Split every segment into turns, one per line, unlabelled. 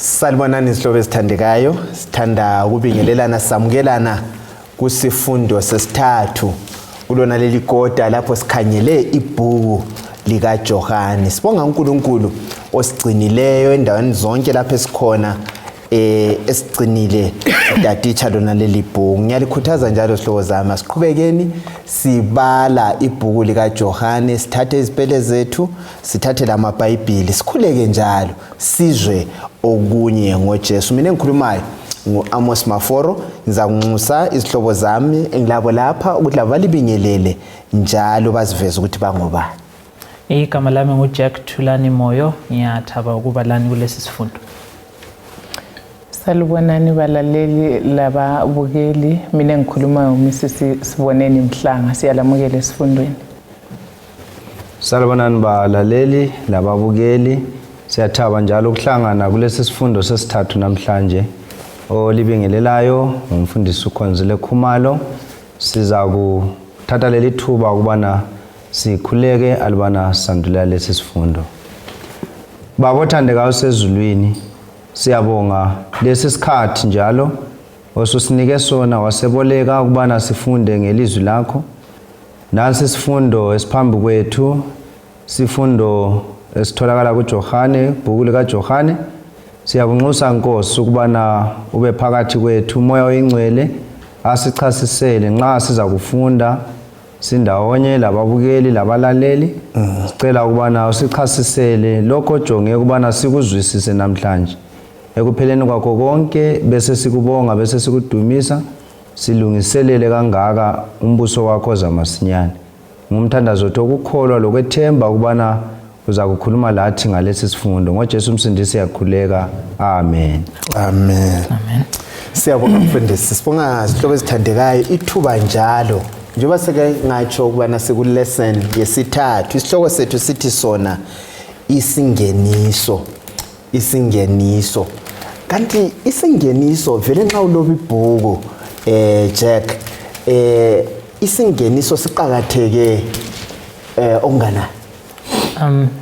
Salibonani izihlobo ezithandekayo, sithanda ukubingelelana samukelana kusifundo sesithathu kulona leli kota lapho sikhangele ibhuku likaJohane. Sibonga uNkulunkulu osigcinileyo endaweni zonke lapho esikhona esigcinile sitatitsha lona leli bhuku. Ngiyalikhuthaza njalo sihlobo zami, asiqhubekeni sibala ibhuku likaJohane, sithathe izipele zethu, sithathe lamabhayibhili, sikhuleke njalo sizwe okunye ngoJesu. Mina engikhulumayo ngu-Amos Maforo, ngizakunxusa izihlobo zami engilabo lapha ukuthi labo balibingelele njalo baziveze ukuthi bangobani.
Igama lami nguJack Thulani Moyo, ngiyathaba ukuba lani kulesi sifundo.
Salubonani balaleli lababukeli, mina engikhulumayo uMrs Siboneni Mhlanga, siyalamukela esifundweni.
Salibonani balaleli lababukeli, siyathaba njalo ukuhlangana kulesi sifundo sesithathu namhlanje. Olibingelelayo ngumfundisi uKhonzile Khumalo. Siza kuthatha leli thuba ukubana sikhuleke alubana sandulela lesi sifundo. Baba othandekayo osezulwini, siyabonga lesi sikhathi njalo osusinike sona waseboleka ukubana sifunde ngelizwi lakho. Nansi isifundo esiphambi kwethu, sifundo esitholakala kuJohane, bhuku likaJohane. Siyakunxusa Nkosi ukubana ube phakathi kwethu, uMoya oyiNgcwele asichasisele nxa siza kufunda sindawonye lababukeli labalaleli. Sicela ukubana usichasisele lokho ojonge ukubana sikuzwisise namhlanje. Ekupheleni kwakho konke bese sikubonga bese sikudumisa, silungiselele kangaka umbuso wakho zamasinyane. Ngumthandazo wethu okukholwa lokwethemba ukubana uzakukhuluma lathi ngalesi sifundo. NgoJesu umsindisi siyakhuleka. Amen.
Amen.
Amen.
Siyabonga mfundisi, sibonga zihlobo ezithandekayo ithuba njalo. Njengoba seke ngatsho ukubana siku-lesson yesithathu, isihloko sethu sithi sona isingeniso. Isingeniso. Kanti isingeniso vele nxa uloba ibhuku Jack, isingeniso siqakatheke okunganani?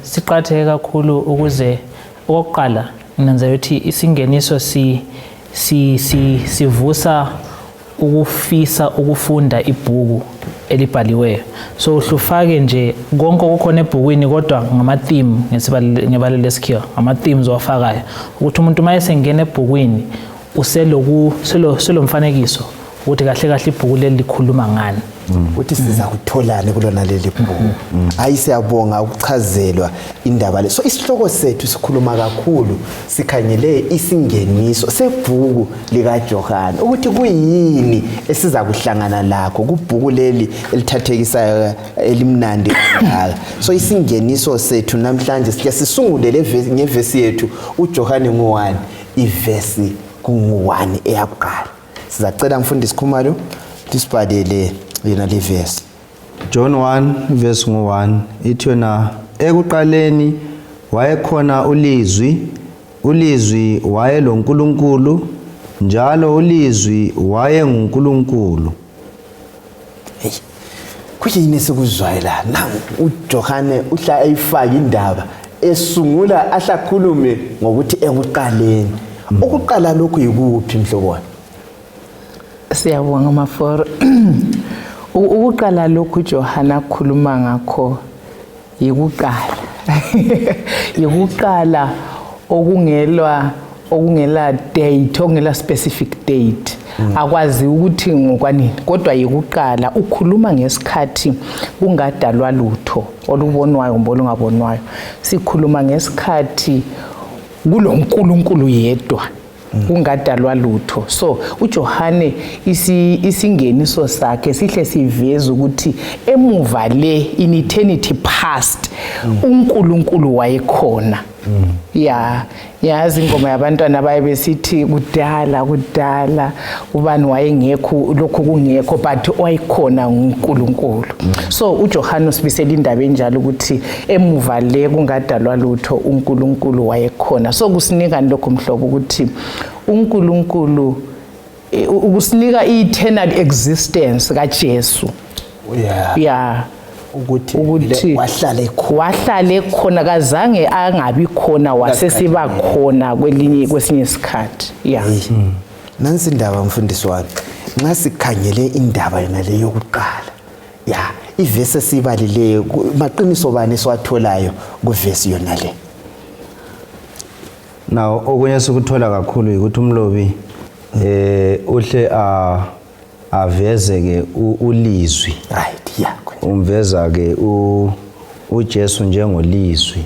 Siqakatheke kakhulu ukuze okokuqala nginanzelela ukuthi isingeniso sivusa ukufisa ukufunda ibhuku elibhaliweyo. So uhlufake nje konke okukhona ebhukwini kodwa ngama-theme, ngebala lesikhiwa, ngama-themes owafakayo ukuthi umuntu uma esengena ebhukwini uselomfanekiso ukuthi kahle kahle ibhuku leli likhuluma ngani.
Ukuthi siza kutholani kulona leli bhuku. Hayi, siyabonga ukuchazelwa indaba le. So isihloko sethu sikhuluma kakhulu sikhangele isingeniso sebhuku likaJohane, ukuthi kuyini esiza kuhlangana lakho kubhuku leli elithathekisayo elimnandi kangaka. So isingeniso sethu namhlanje sike sisungule le ngevesi yethu uJohane ngu-1, ivesi kungu-1 eyakuqala. Sizacela mfundisi Khumalo lisibhalele yena le vesi.
John 1 verse ngu-1 ithi yona, ekuqaleni wayekhona ulizwi, ulizwi wayeloNkulunkulu, njalo ulizwi wayenguNkulunkulu.
Hey, kuyini esikuzwayo la? Nangu uJohane uhla eyifaka indaba esungula ahlakhulume ngokuthi ekuqaleni. Ukuqala lokhu yikuphi mhlobwana?
Siyabonga Maforo. Ukuqala lokhu uJohane akhuluma ngakho yikuqala. Yikuqala okungela date, okungela specific date. Akwazi ukuthi ngokwanini, kodwa yikuqala. Ukhuluma ngesikhathi kungadalwa lutho olubonwayo kumbe olungabonwayo. Sikhuluma ngesikhathi kuloNkulunkulu yedwa, kungadalwa lutho. So uJohane isingeniso sakhe sihle siveza ukuthi emuva le in eternity past uNkulunkulu wayekhona. Ya, yazi ingoma yabantwana baye besithi kudala kudala ubani wayengekho, lokhu kungekho, but wayekhona uNkulunkulu. So uJohane usibisela indaba enjalo ukuthi emuva le kungadalwa lutho uNkulunkulu wayekhona. So kusinika lokho mhlobo ukuthi uNkulunkulu ukusinika i-eternal existence kaJesu.
Ukuthi wahlala ekhona.
Wahlala ekhona, kazange angabi khona, wasesiba khona kwelinye kwesinye isikhathi. Yeah.
Nansi indaba mfundisi wami, nxa sikhangele indaba yona le yokuqala, ya ivesi esiyibalileyo, maqiniso bani esiwatholayo kuvesi yona le?
Now okunye sikuthola kakhulu ukuthi umlobi uhle aveze ke ulizwi.
Right, yeah.
Umveza ke uJesu njengolizwi.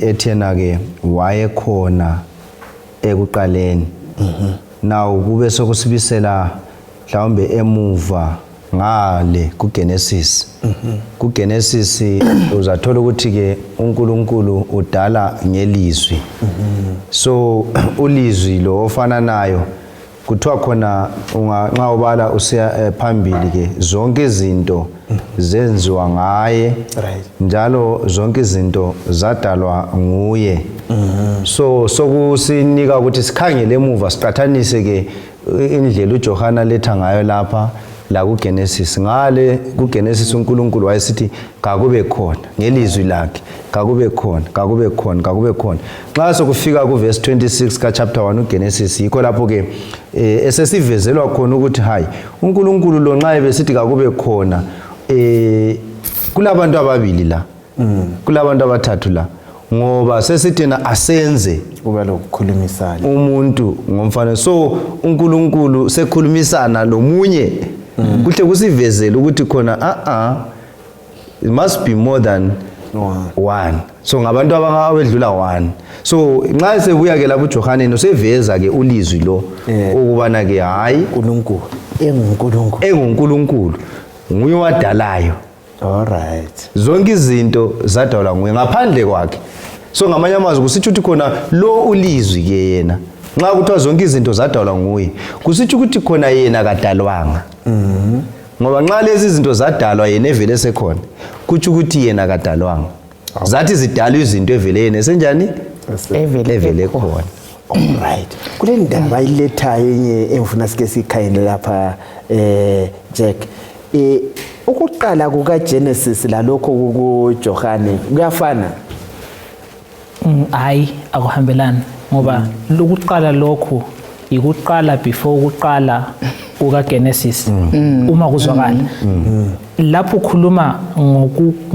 Ethena ke wayekhona ekuqaleni. Now kube sokusibisela mhlawumbe emuva ngale kuGenesis. KuGenesis uzathola ukuthi ke uNkulunkulu udala ngelizwi. So ulizwi lo ofana nayo kuthiwa khona nxa ubala usiya phambili ke zonke izinto zenziwa ngaye. Njalo zonke izinto zadalwa nguye. So sokusinika ukuthi sikhangele emuva siqathanise ke indlela uJohana letha ngayo lapha la kuGenesis. Ngale kuGenesis uNkulunkulu wayesithi kakube khona ngelizwi lakhe, kakube khona, kakube khona, kakube khona. Nxa sokufika ku verse 26 ka chapter 1 uGenesis, yikho lapho ke esesivezelwa khona ukuthi hayi uNkulunkulu lo nxa ebesithi kakube khona, kulabantu ababili la, kulabantu abathathu la, ngoba sesithina asenze
kuba lokukhulumisana
umuntu ngomfana. So uNkulunkulu sekhulumisana lomunye. Kuhle kusivezele ukuthi khona it must be more than one. So ngabantu abangabedlula one. So nxa sebuya ke lapho uJohane useveza ke ulizwi lo ukubana ke hayi
uNkulunkulu enguNkulunkulu,
enguNkulunkulu nguye owadalayo.
All right.
Zonke izinto zadalwa nguye ngaphandle kwakhe. So ngamanye amazwi kusitsho ukuthi khona lo ulizwi ke yena nxa kuthiwa zonke izinto zadalwa nguye kusitsho ukuthi khona yena kadalwanga. Ngoba nxa lezi izinto zadalwa yena evele sekhona kutsho ukuthi yena kadalwanga. Zathi zidalwa izinto evele yena senjani? Evele khona.
All right. Kule ndaba ayilethayo enye engifuna sike sikhangele lapha Jack. Ukuqala kuka Genesis lalokho kuJohane kuyafana?
Hayi, akuhambelani ngoba lokuqala lokhu ikuqala before ukuqala kuka Genesis uma kuzwakala. Lapho ukhuluma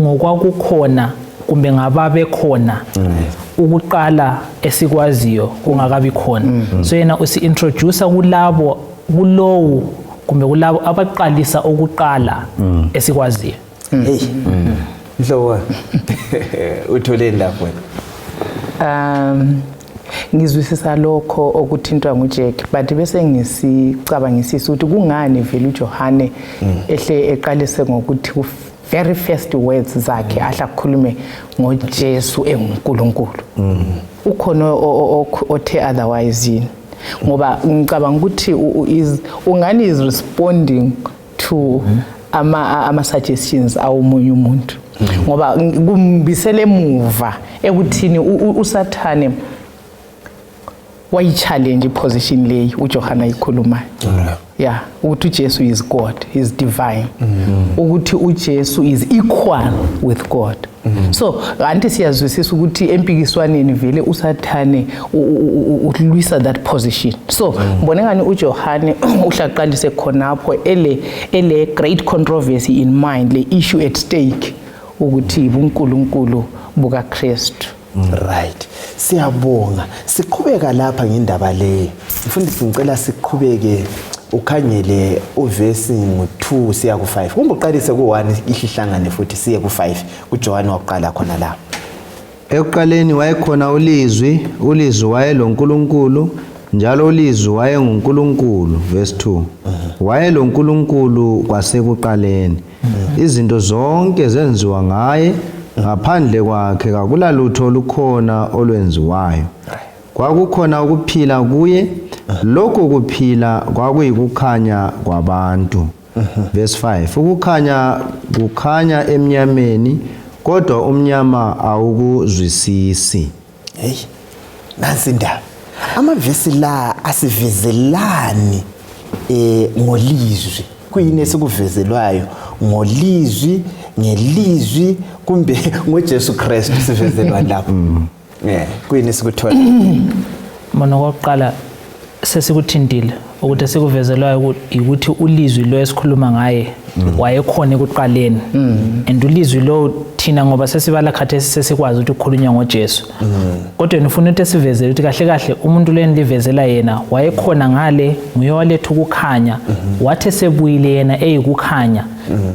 ngokwakukhona kumbe ngababe khona ukuqala esikwaziyo kungakabi khona. So yena usi introduce kulabo kulowu kumbe kulabo abaqalisa ukuqala esikwaziyo.
Hey. Mhlobo. Utholeni lapho?
Ngizwisisa lokho okuthintwa nguJack, but bese ngisicabangisisa ukuthi kungani vele uJohane ehle eqalise ngokuthi very first words zakhe ahla khulume ngoJesu enguNkulunkulu. Ukhona othe otherwise yini? Ngoba ngicabanga ukuthi ungani is responding to ama suggestions awumunye umuntu. Ngoba kumbisele emuva ekuthini uSathane wayi-challenge position leyi uJohana ayikhulumayo. Yeah, ukuthi uJesu is God, is divine. Ukuthi uJesu is equal with God. So kanti siyazwisisa ukuthi empikiswaneni vele uSathane ulwisa that position. So ngibona ngani uJohane uhlaqalise khonapho ele great controversy in mind, le issue at stake ukuthi ubuNkulunkulu bukaKristu.
Right. Siyabonga. Siqhubeka lapha ngendaba le. Mfundisi ngicela siqhubeke ukhangele uvesi ngo2 siya ku5. Kumbe uqalise ku1 ihlihlangane futhi siye ku5 kuJohane waqala khona la.
Ekuqaleni wayekhona ulizwi, ulizwi wayeloNkulunkulu, njalo ulizwi wayenguNkulunkulu. Verse 2. WayeloNkulunkulu kwasekuqaleni. Izinto zonke zenziwa ngaye, ngaphandle kwakhe kakulalutho olukhona olwenziwayo. Kwakukhona ukuphila kuye, lokho kuphila kwakuyikukhanya kwabantu. Verse 5. Ukukhanya kukhanya emnyameni, kodwa umnyama awukuzwisisi.
Hey, nansi indaba. Amavesi la asivezelani ngolizwi. Kuyini esikuvezelwayo Ngolizwi, ngelizwi, kumbe ngoJesu Kristu sivezelwa lapho? Kuyini sikuthola?
Mina okokuqala sesikuthintile ukuthi sikuvezelwayo ukuthi ulizwi lo esikhuluma ngaye wayekhona ekuqaleni, and ulizwi lo thina ngoba sesibala khathesi sesikwazi ukuthi kukhulunywa ngoJesu, kodwa yena ufuna ukuthi esivezele ukuthi kahle kahle umuntu lo enilivezela yena wayekhona ngale, nguye waletha ukukhanya. Wathi esebuyile yena eyikukhanya,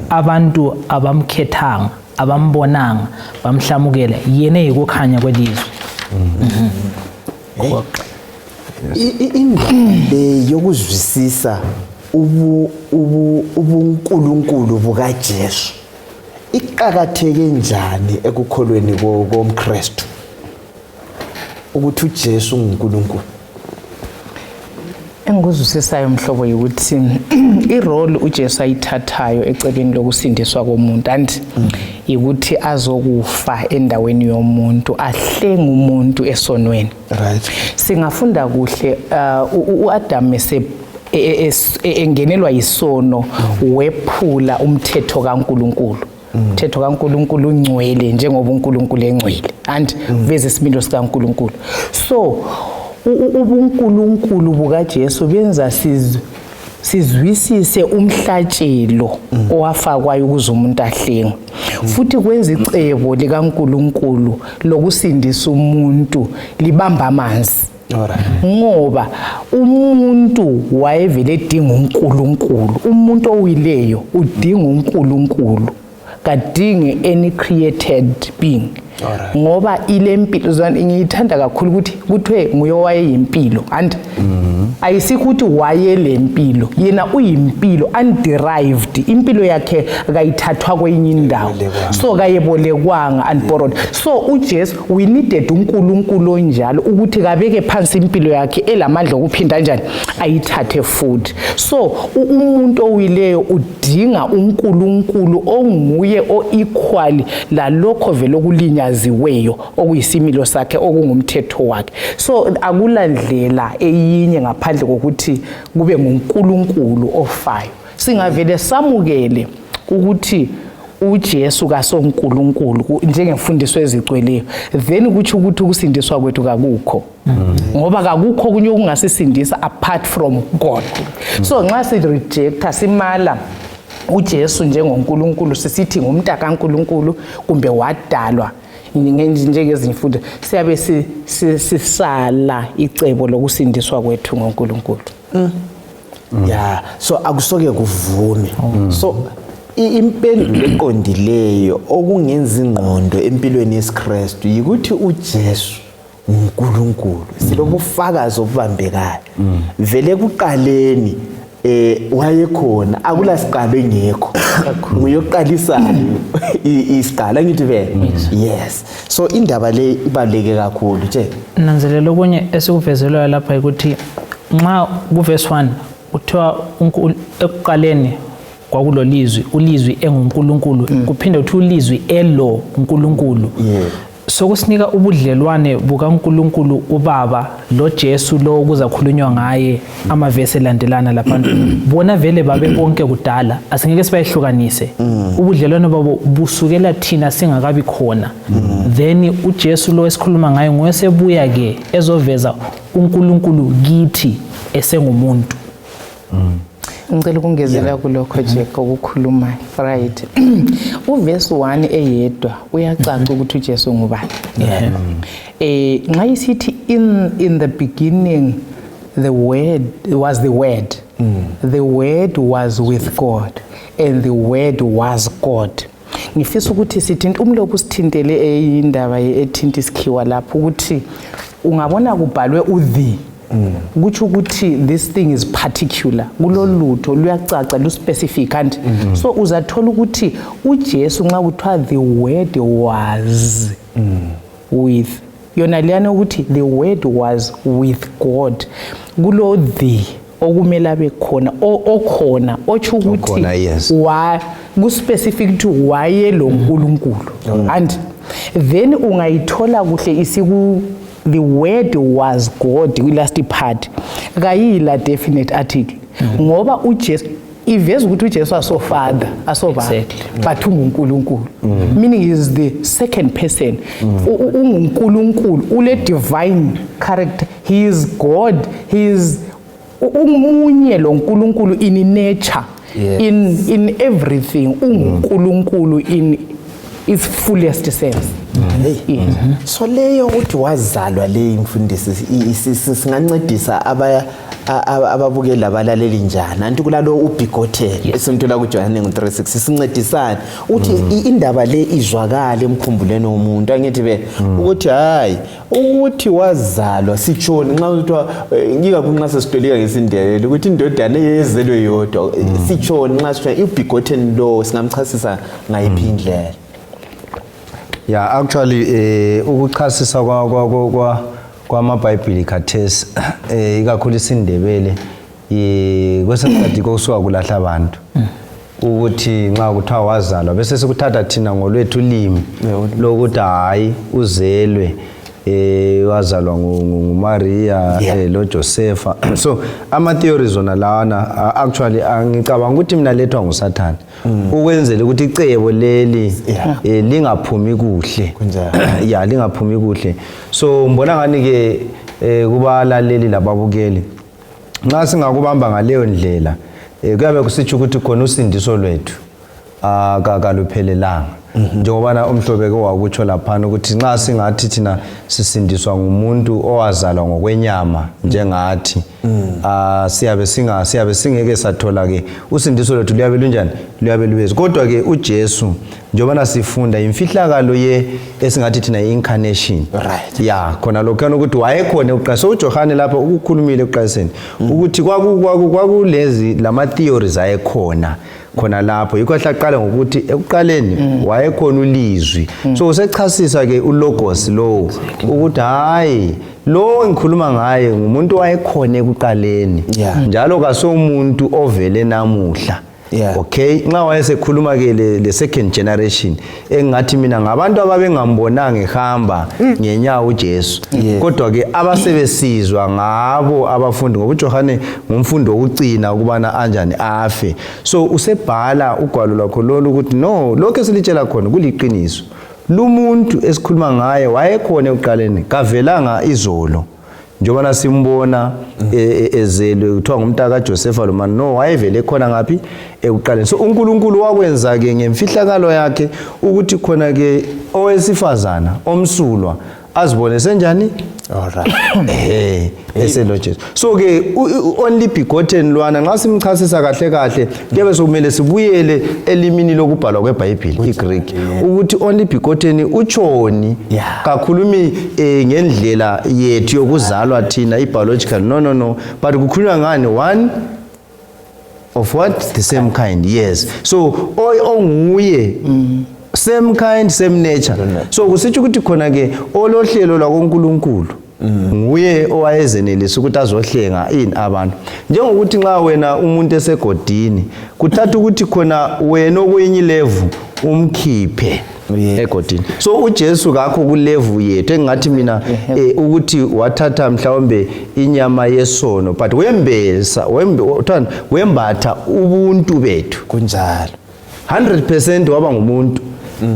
abantu abamkhethanga, abambonanga, bamhlamukela yena eyikukhanya kwelizwe.
Indaba le yokuzwisisa ubunkulunkulu bukaJesu iqakatheke njani ekukholweni komKristu, ukuthi uJesu unguNkulunkulu?
Engikuzwisisayo, mhlobo, ukuthi i-role uJesu ayithathayo ecebeni lokusindiswa komuntu and ukuthi azokufa endaweni yomuntu, ahlenge umuntu esonweni. Singafunda kuhle uAdam ese engenelwa yisono, wephula umthetho kaNkuluNkulu. Umthetho kaNkuluNkulu ungcwele njengoba uNkulunkulu engcwele and veze isimilo sikaNkuluNkulu. So ubuNkulunkulu bukaJesu benza sizwisise umhlatshelo owafakwayo ukuze umuntu ahlengwe, futhi kwenza icebo likaNkuluNkulu lokusindisa umuntu libamba amanzi, ngoba umuntu wayevele edinga uNkulunkulu. Umuntu owileyo udinga uNkulunkulu, kadingi any created being, ngoba ilempilo. Zona ngiyithanda kakhulu ukuthi kuthiwe nguye owayeyimpilo and ayisikho ukuthi wayelempilo, yena uyimpilo underived. Impilo yakhe kayithathwa kwenye indawo, so kayebolekwanga, unborrowed. So uJesu, we needed uNkulunkulu onjalo ukuthi kabeke phansi impilo yakhe elamandla okuphinda njani ayithathe futhi. So umuntu owileyo udinga uNkulunkulu onguye o-equal lalokho vele okulinyaziweyo, okuyisimilo sakhe, okungumthetho wakhe. So akula ndlela eyinye ngaphandle kokuthi kube nguNkulunkulu ofayo. Singavele samukele ukuthi uJesu kasonkulunkulu njengemfundiso ezigcweleyo, then kutsho ukuthi ukusindiswa kwethu kakukho, ngoba kakukho okunye okungasisindisa apart from God. So nxa si-rejecta, simala uJesu njengoNkulunkulu, sisithi ngumntu kaNkulunkulu kumbe wadalwa njengezinye imfundo, siyabe sisala icebo lokusindiswa kwethu ngoNkulunkulu.
Ya, so akusoke kuvume. So impendulo eqondileyo okungenza ingqondo empilweni yesiKristu yikuthi uJesu uNkulunkulu. Silobufakazi obubambekayo. Vele kuqaleni wayekhona, akula siqalo engekho, nguyoqalisayo isiqalo, angithi vele? Yes, so indaba le ibaluleke kakhulu nje.
Nanzelela okunye esikuvezelwayo lapha ukuthi nxa kuvesi 1 kuthiwa ekuqaleni kwakulolizwi, ulizwi enguNkulunkulu, kuphinde kuthiwa ulizwi elo uNkulunkulu. Sokusinika ubudlelwane bukaNkulunkulu uBaba lo Jesu lo kuzakhulunywa ngaye amavesi elandelana lapha. Bona vele babe bonke kudala, asingeke sibayehlukanise. Ubudlelwane babo busukela thina singakabi khona. Then uJesu lo esikhuluma ngaye nguye sebuya ke ezoveza uNkulunkulu kithi esengumuntu.
Ngicela ukungezela kulokho, Jack, okukhulumayo. Right, uvesi 1 eyedwa uyacaca ukuthi uJesu ngubani. Nxa isithi in the beginning the word was, the word was with God and the word was God. Ngifisa ukuthi sithinte umlobo, usithintele eyinye indaba ethinta isikhiwa lapho, ukuthi ungabona kubhalwe u-the, kutsho ukuthi this thing is particular, kulolutho luyacaca, lu-specific. And so uzathola ukuthi uJesu, nxa kuthiwa the word was with, yona leyana ukuthi the word was with God, kulo the okumele abe khona, okhona, otsho ukuthi
Okhona, yes.
wa ku-specific ukuthi waye lo nkulunkulu. And then ungayithola kuhle isiku the word was God, kwi-last part kayila definite article, ngoba uJesu Iveza ukuthi uJesu aso father, aso baba, but unguNkulunkulu. Meaning he is the second person. UnguNkulunkulu, ule divine character. He is God, he is ungumunye lo Nkulunkulu in nature.
Yes.
In everything, unguNkulunkulu in its fullest sense.
Hey.
Yes.
So leyo ukuthi wazalwa le mfundisi singancedisa ababukeli labalaleli njani? Anti kulalo ubegotten esimthola kuJohane ngo-36, sincedisane ukuthi indaba le izwakale emkhumbulweni womuntu, angithi be ukuthi hayi ukuthi wazalwa sitshoni nxa kuthiwa ngikakhulu nxa sesitolika ngesiNdebele ukuthi indodana eyezelwe yodwa, sitshoni nxa sitshona ubegotten lo, singamchasisa ngayiphi indlela?
Yeah, actually ukuchasisa kwa kwa kwa kwa kwamaBhayibheli khathesi, ikakhulu isiNdebele, kwesinye isikhathi kusuka kulahla abantu ukuthi nxa kuthiwa wazalwa bese sikuthatha thina ngolwethu ulimi lokuthi hayi uzelwe, wazalwa nguMaria lo Josepha. So ama theories wona lawana actually ngicabanga ukuthi mina lethwa nguSathane ukwenzela ukuthi icebo leli lingaphumi kuhle.
Kunjalo.
Ya, lingaphumi kuhle. So ngibona ngani ke kubalaleli lababukeli, nxa singakubamba ngaleyo ndlela, kuyabe kusitsho ukuthi khona usindiso lwethu kaluphelelanga, njengobana umhlobeke wakutsho laphana ukuthi nxa singathi thina sisindiswa ngumuntu owazalwa ngokwenyama njengathi, siyabe singeke sathola ke usindiso lwethu luyabe lunjani, luyabe lubezi. Kodwa ke uJesu, njengobana sifunda imfihlakalo ye esingathi thina i-incarnation, ya khona lokhuyana ukuthi wayekhona ekuqaliseni. So uJohane lapha ukukhulumile ekuqaliseni ukuthi kwakulezi lama theories ayekhona khona lapho, yikho ahlaqala ngokuthi ekuqaleni wayekhona ulizwi. So usechasisa ke ulogos lo ukuthi hayi, lo engikhuluma ngaye ngumuntu wayekhona ekuqaleni, njalo kasomuntu ovele namuhla. Okay, nxa wayesekhuluma ke le second generation, engathi mina ngabantu ababengambonanga ehamba ngenyawo uJesu, kodwa ke abasebesizwa ngabo abafundi, ngoba uJohane ngumfundi wokucina ukubana anjani afe. So usebhala ugwalo lwakho lolu ukuthi no, lokho esilitshela khona kuliqiniso, lumuntu esikhuluma ngaye wayekhona ekuqaleni, kavelanga izolo njengoba simbona ezelwe kuthiwa ngumntaka kaJosepha lo man. No, wayevele khona ngaphi? Ekuqaleni. So uNkulunkulu wakwenza ke ngemfihlakalo yakhe ukuthi khona ke owesifazana omsulwa azibone senjani. Eselo Jesu. So ke only begotten lwana, nxa simchasisa kahle kahle, kuyabe sokumele sibuyele elimini lokubhalwa kweBhayibheli iGreek ukuthi only begotten utshoni. Kakhulumi ngendlela yethu yokuzalwa thina, i-biological, no, no, no, but kukhulunywa ngani? One of what? The same kind. Yes, so onguye same kind, same nature. So kusitsho ukuthi khona ke olohlelo lwakoNkulunkulu nguye owayezenelisa ukuthi azohlenga ini abantu, njengokuthi nxa wena umuntu esegodini kuthatha ukuthi khona wena okwenye ilevel umkhiphe egodini. So uJesu kakho kulevel yethu, engathi mina ukuthi wathatha mhlawumbe inyama yesono, but wembesa wembe, wembatha ubuntu bethu. 100% waba ngumuntu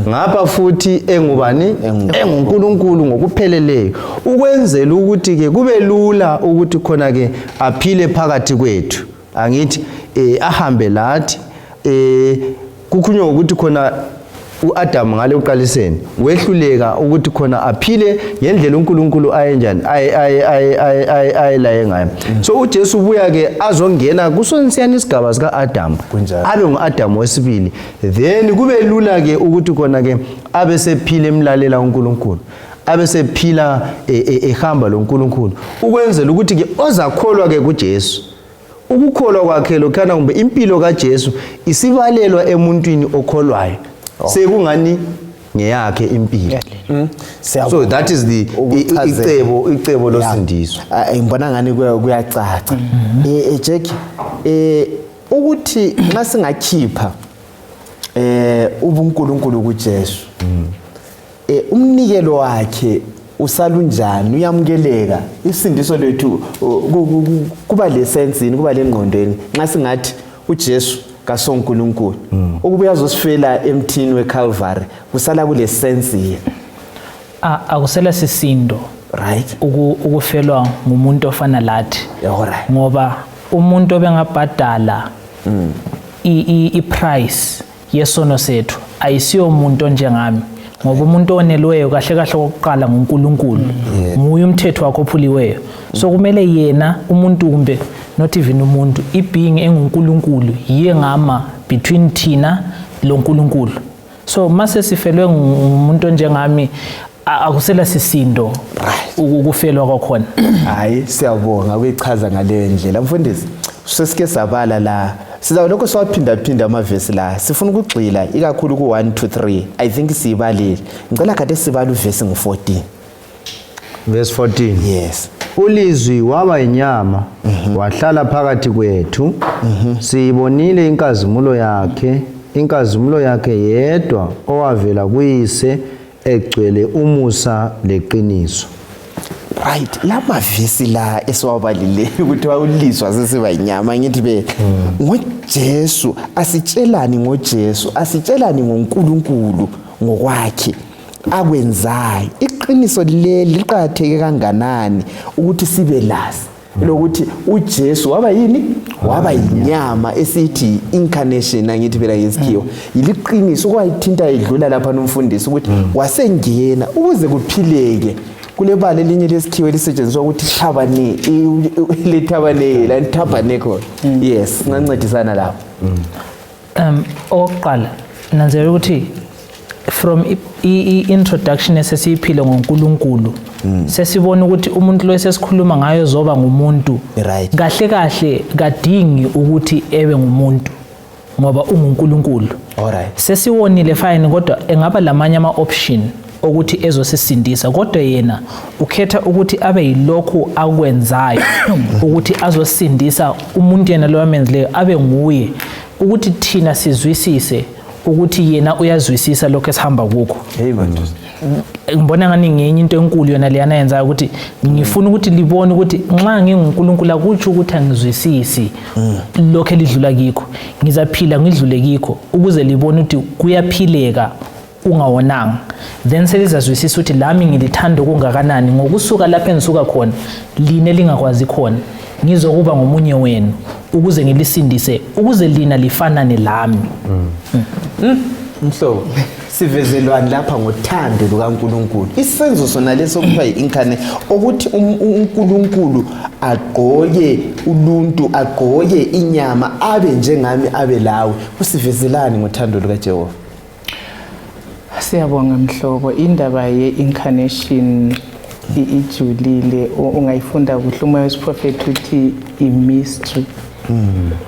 ngapha futhi engubani? EnguNkulunkulu ngokupheleleyo, ukwenzela ukuthi ke kube lula ukuthi khona ke aphile phakathi kwethu, angithi ahambe lathi. Kukhulunywa ukuthi khona uAdam ngale uqaliseni wehluleka ukuthi khona aphile ngendlela uNkulunkulu ayenjani ayelaye ngayo. So uJesu ubuya ke azongena kusonsiyana isigaba sika Adam, abe nguAdam wesibili, then kube lula ke ukuthi khona ke abe sephile emlalela uNkulunkulu, abe sephila ehamba loNkulunkulu, ukwenzela ukuthi ke ozakholwa ke kuJesu, ukukholwa kwakhe lokhana kumbe impilo kaJesu isibalelwa emuntwini okholwayo, sekungani ngeyakhe impilo. So that is the icebo losindiso.
Ngibona ngani kuyacaca. Jack, ukuthi nxa singakhipha ubuNkulunkulu kuJesu, umnikelo wakhe usalunjani, uyamukeleka isindiso lethu, kuba lesensini, kuba lengqondweni nxa singathi uJesu kasonkulunkulu ukuba uyazosifela emthini weCalvary kusala kule sense yini?
Akusela sisindo,
right,
ukufelwa ngumuntu ofana lathi.
Alright.
Ngoba umuntu obengabhadala i-price yesono sethu ayisiyo umuntu onjengami, ngoba umuntu onelweyo kahle kahle kokuqala nguNkulunkulu, nguye umthetho wakho ophuliweyo. So kumele yena umuntu, kumbe not even umuntu, i-being enguNkulunkulu yiye ngama between thina loNkulunkulu. So mase sifelwe ngumuntu onjengami, akusela sisindo ukufelwa kwakhona.
Hayi, siyabonga ukuyichaza ngaleyo ndlela, mfundisi. Sesike sabala la, sizawulokho siwaphindaphinda amavesi la. Sifuna ukugxila ikakhulu ku-1 to 3. I think siyibalile. Ngicela kade sibale uvesi ngu-14.
Verse 14.
Yes.
Ulizwi waba inyama, wahlala phakathi kwethu. Siyibonile inkazimulo yakhe, inkazimulo yakhe yedwa owavela kuyise, egcwele umusa leqiniso.
Right, la mavesi la esiwabalileyo ukuthi ulizwa sesiba inyama, ngithi be ngoJesu asitshelani, ngoJesu asitshelani, ngoNkulunkulu ngokwakhe akwenzayo? Iqiniso leli liqakatheke kanganani ukuthi sibe lazi lokuthi uJesu waba yini, waba yinyama, esithi incarnation, angithi phela ngesikhiwa? Yiliqiniso okwayithinta idlula lapha nomfundisi ukuthi wasengena ukuze kuphileke. Kule bala elinye lesikhiwa elisetshenziswa ukuthi thabane, le thabane, tabernacle. Yes, singancedisana lapho.
Okokuqala, nanzelela ukuthi from i-introduction esesiyiphile ngoNkulunkulu, sesibona ukuthi umuntu lo esesikhuluma ngayo zoba ngumuntu. Kahle kahle kadingi ukuthi ebe ngumuntu ngoba unguNkulunkulu. Sesiwonile, fine, kodwa engaba lamanye ama-option okuthi ezosisindisa, kodwa yena ukhetha ukuthi abe yilokhu akwenzayo ukuthi azosindisa umuntu yena lo amenzileyo abe nguye, ukuthi thina sizwisise ukuthi yena uyazwisisa lokho esihamba kukho.
Hey madoda.
Ngibona ngani ngenye into enkulu yona leyana yenzayo ukuthi ngifuna ukuthi libone ukuthi nxa nginguNkulunkulu akutsho ukuthi angizwisisi lokho elidlula kikho. Ngizaphila ngidlule kikho ukuze libone ukuthi kuyaphileka ungawonanga, then selizazwisisa ukuthi lami ngilithanda okungakanani ngokusuka lapho engisuka khona, line lingakwazi khona, ngizokuba ngomunye wenu ukuze ngilisindise, ukuze lina lifanane lami.
Mhlobo, sivezelwani lapha ngothando lukaNkulunkulu, isenzo sona leso kuthiwa yi-incarnate, ukuthi uNkulunkulu agqoke uluntu, agqoke inyama, abe njengami, abe lawe? Kusivezelani ngothando lukaJehova?
Siyabonga, mhlobo. Indaba ye-incarnation ijulile. Ungayifunda kuhle umoya wesiprofethi uthi i-mystery,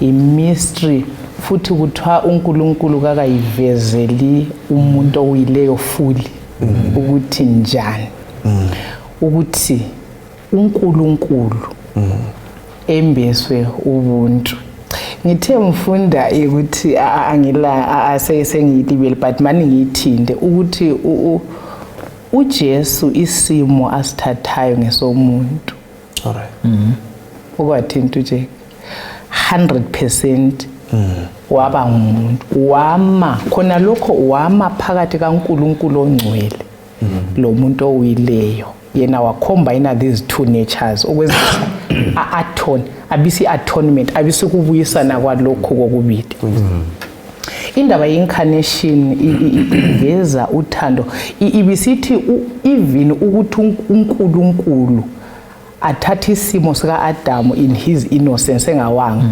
i-mystery futhi. Kuthiwa uNkulunkulu kakayivezeli umuntu owileyo fully ukuthi njani ukuthi uNkulunkulu embeswe ubuntu. Ngithe ngifunda ukuthi angila sengiyilibele, but mani ngiyithinde ukuthi uJesu isimo asithathayo ngesomuntu. Ukwathinta nje 100% waba ngumuntu, wama khona lokho, wama phakathi kaNkulunkulu ongcwele lo muntu owileyo. Yena wacombine these two natures ukwenza a-atone, abisi atonement, abisi kubuyisana kwalokhu kokubili. Indaba ye-incarnation iveza uthando. Ibisithi even ukuthi uNkulunkulu athathe isimo sika-Adamu in his innocence engawanga,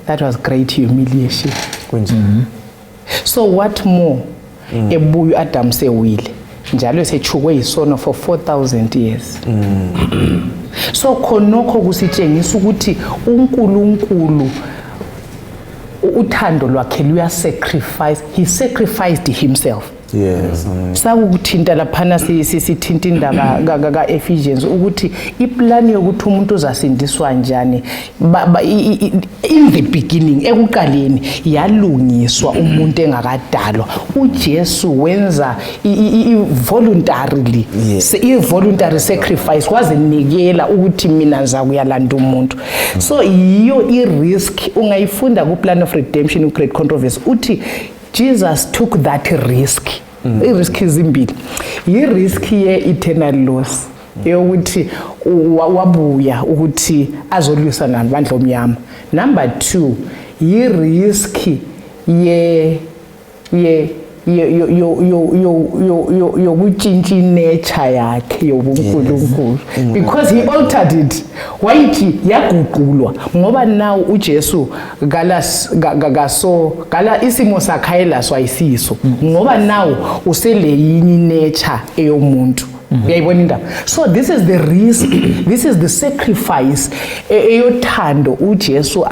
that was great humiliation.
Kunje.
So what more ebuya u-Adamu sewile njalo esechukwe yisono for 4000 years? So khonokho kusitshengisa ukuthi uNkulunkulu uthando lwakhe luya sacrifice. He sacrificed himself.
Yes.
Sakukuthinta laphana, sithinta indaba ka-Ephesians, ukuthi iplani yokuthi umuntu uzasindiswa njani in the beginning, ekuqaleni, yalungiswa umuntu engakadalwa. UJesu wenza voluntarily i-voluntary sacrifice, wazinikela ukuthi mina ngizakuyalanda umuntu. So yiyo i-risk ungayifunda ku-Plan of Redemption, u-Great Controversy uthi Jesus took that risk. I-risk izimbili, yi-risk ye-eternal loss yokuthi wabuya ukuthi azolwisa nabandla omnyama. Number two, yi-risk ye ye yo yo yo yo yo yo yo yokutshintsha i-nature yakhe yobunkulunkulu, because he altered it, wayithi yaguqulwa, ngoba now uJesu kala kaso kala isimo sakhe ayelaso ayisiso, ngoba now useleyinye nature eyomuntu. Uyayibona indaba? So this is the risk, this is the sacrifice eyothando uJesu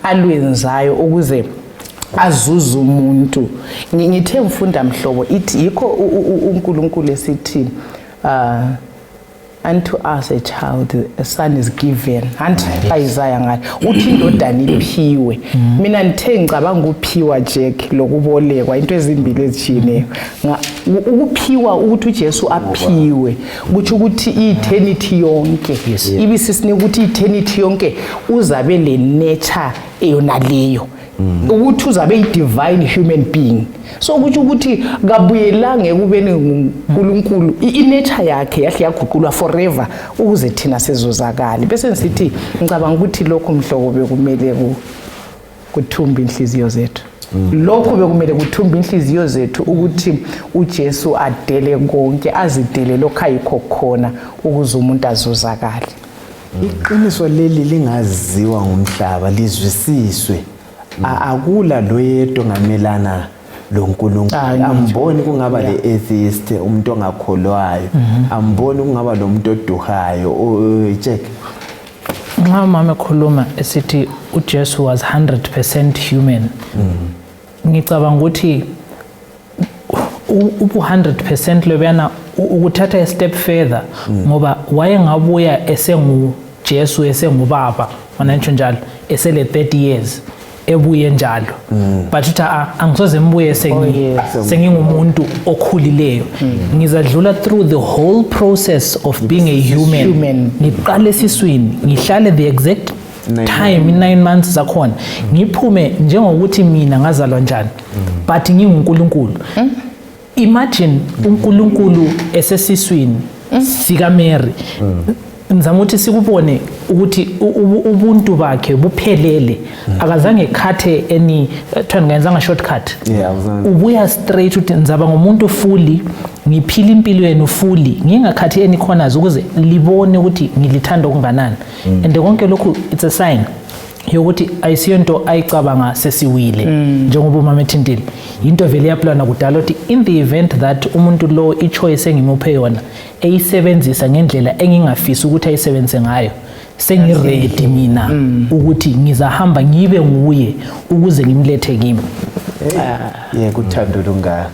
alwenzayo ukuze azuze umuntu. Ngithe ngifunda, mhlobo, ithi yikho uNkulunkulu esithi unto us a child, a son is given, anti Isaiah ngathi uthi indodana iphiwe. Mina ngithe ngicabanga uphiwa, Jack, lokubolekwa into ezimbili ezitshiyeneyo. Ukuphiwa, ukuthi uJesu aphiwe, kutsho ukuthi i-eternity yonke ibisisinika ukuthi i-eternity yonke uzabe le nature eyona leyo, ukuthi uzabe i-divine human being. So kutsho ukuthi kabuyelanga ekubeni nguNkulunkulu, i-nature yakhe yahle yaguqulwa forever ukuze thina sizuzakale. Bese ngisithi ngicabanga ukuthi lokhu, mhlobo, bekumele kuthumbe inhliziyo zethu. Lokhu bekumele kuthumbe inhliziyo zethu, ukuthi uJesu adele konke, azidele lokhu ayikho khona ukuze umuntu azuzakale.
Iqiniso leli lingaziwa ngumhlaba, lizwisiswe. Akula loyedwa ongamelana loNkulunkulu.
Ah, ngitsho.
Amboni kungaba le atheist, umuntu ongakholwayo. Amboni kungaba lo muntu oduhayo. Check.
Nxa umama ekhuluma esithi uJesu was 100% human, ngicabanga ukuthi ubu 100% lobuyana ukuthatha a step further, ngoba wayengabuya esengu Jesu, esengubaba, mana ngisho njalo, esele 30 years ebuye njalo, but uthi, "Ah, angisoze ngibuye sengingumuntu okhulileyo. Ngizadlula through the whole process of being a human,
Human.
Ngiqale esiswini, ngihlale the exact
9
time, i-9 months zakhona, ngiphume njengokuthi mina ngazalwa njani, but nginguNkulunkulu." Imagine uNkulunkulu esesiswini sikaMary. Ngizama ukuthi sikubone ukuthi ubuntu bakhe buphelele, akazange khathe any, kuthiwa ngayenzanga shortcut.
Yeah, awuzange.
Ubuya straight uthi ngizaba ngumuntu fully, ngiphila impilo yenu fully, ngingakhathi any corners, ukuze libone ukuthi ngilithanda okunganani. And konke lokhu, it's a sign yokuthi ayisiyo nto ayicabanga sesiwile, njengoba umama ethintile, into vele yaplana kudala ukuthi in the event that umuntu lo i-choice engimuphe yona eyisebenzisa ngendlela engingafisi ukuthi ayisebenzise ngayo, sengi-ready mina ukuthi ngizahamba ngibe nguye ukuze ngimlethe kimi.
Yeah, kuthando lungaka.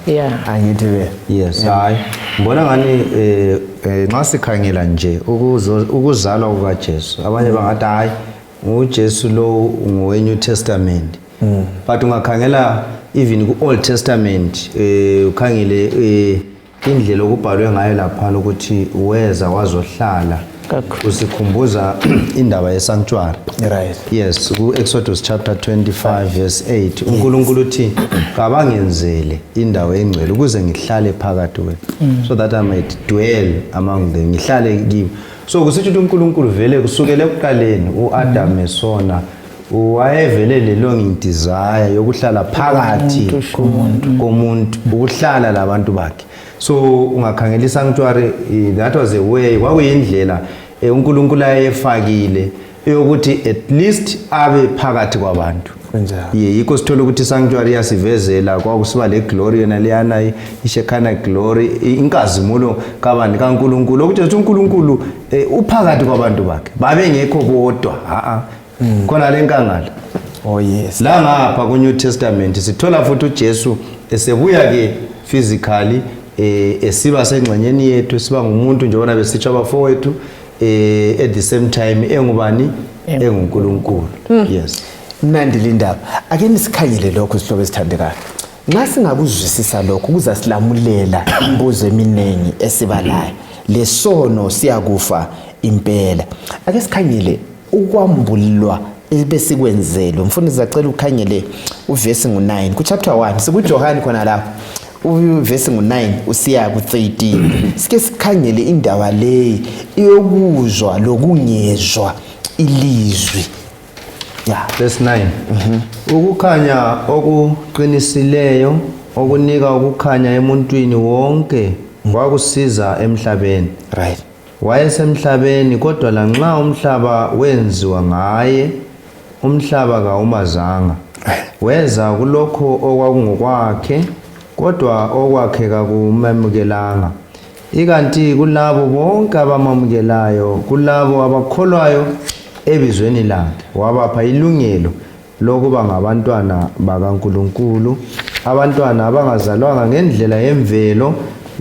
Angithi be.
Yes, hayi, ngibona ngani nxa sikhangela nje ukuzalwa kukaJesu, abanye bangathi hayi, uJesu lo ngowe New Testament, but ungakhangela even ku Old Testament, ukhangele indlela okubhalwe ngayo laphana ukuthi weza wazohlala,
Kakhulu.
usikhumbuza indaba ye-sanctuary. Yes, ku-Exodus chapter 25 verse 8, uNkulunkulu uthi kabangenzele indawo engcwele ukuze ngihlale phakathi kwenu, so that I might dwell among them, ngihlale kibo. So kusitsho ukuthi uNkulunkulu vele kusukela ekuqaleni u-Adam esona wayevele le longing desire yokuhlala phakathi komuntu, ukuhlala labantu bakhe. So ungakhangela i-sanctuary, that was a way, kwakuyindlela uNkulunkulu ayefakile eyokuthi at least abe phakathi kwabantu.
Kunjalo.
Ye, yikho sithola ukuthi i-sanctuary yasivezela kwakusiba le glory yona leyana, i-Shekinah glory, inkazimulo kabani? KaNkulunkulu, okuthi ukuthi uNkulunkulu uphakathi kwabantu bakhe, babengekho bodwa a khona le nkangala.
Oh yes.
La ngapha ku-New Testament sithola futhi uJesu esebuya ke. Physically, esiba sengxenyeni yethu, siba ngumuntu njengoba besitsho abafowethu, at the same time engubani? EnguNkulunkulu. Yes.
Mnandi lindaba. Ake nisikhanyele lokho, sihlobo esithandekayo. Nxa singakuzwisisa lokho, kuzasilamulela imibuzo eminingi esibalayo. Lesono siyakufa impela. Ake sikhangele ukwambulwa ebesikwenzelwe. Mfundisi, zacela ukhangele uvesi ngu-9 kuchapter 1, sikuJohani khona lapho, uvesi ngu-9 usiya ku-13. Sike sikhangele indaba leyi iyokuzwa lokungezwa ilizwi ya.
Verse 9. Ukukhanya okuqinisileyo okunika ukukhanya emuntwini wonke kwakusiza emhlabeni. Wayesemhlabeni, kodwa lanxa umhlaba wenziwa ngaye, umhlaba kawumazanga. Weza kulokho okwakungokwakhe, kodwa okwakhe kakumemukelanga. Ikanti kulabo bonke abamamukelayo, kulabo abakholwayo ebizweni lakhe, wabapha ilungelo lokuba ngabantwana bakaNkulunkulu, abantwana abangazalwanga ngendlela yemvelo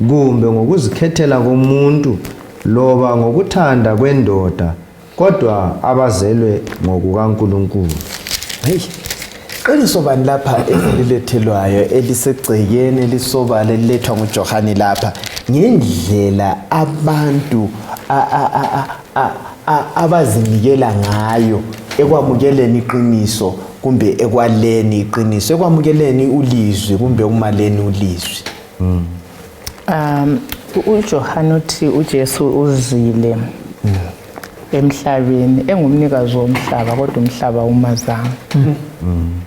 kumbe ngokuzikhethela komuntu loba ngokuthanda kwendoda, kodwa abazelwe ngokukaNkulunkulu.
Hey, qiniso bani lapha elilethelwayo elisegcekeni elisobala elilethwa nguJohani lapha ngendlela abantu abazinikela ngayo ekwamukeleni iqiniso kumbe ekwaleni iqiniso, ekwamukeleni ulizwi kumbe ekumaleni ulizwi?
UJohane uthi uJesu uzile emhlabeni engumnikazi womhlaba, kodwa umhlaba umazanga.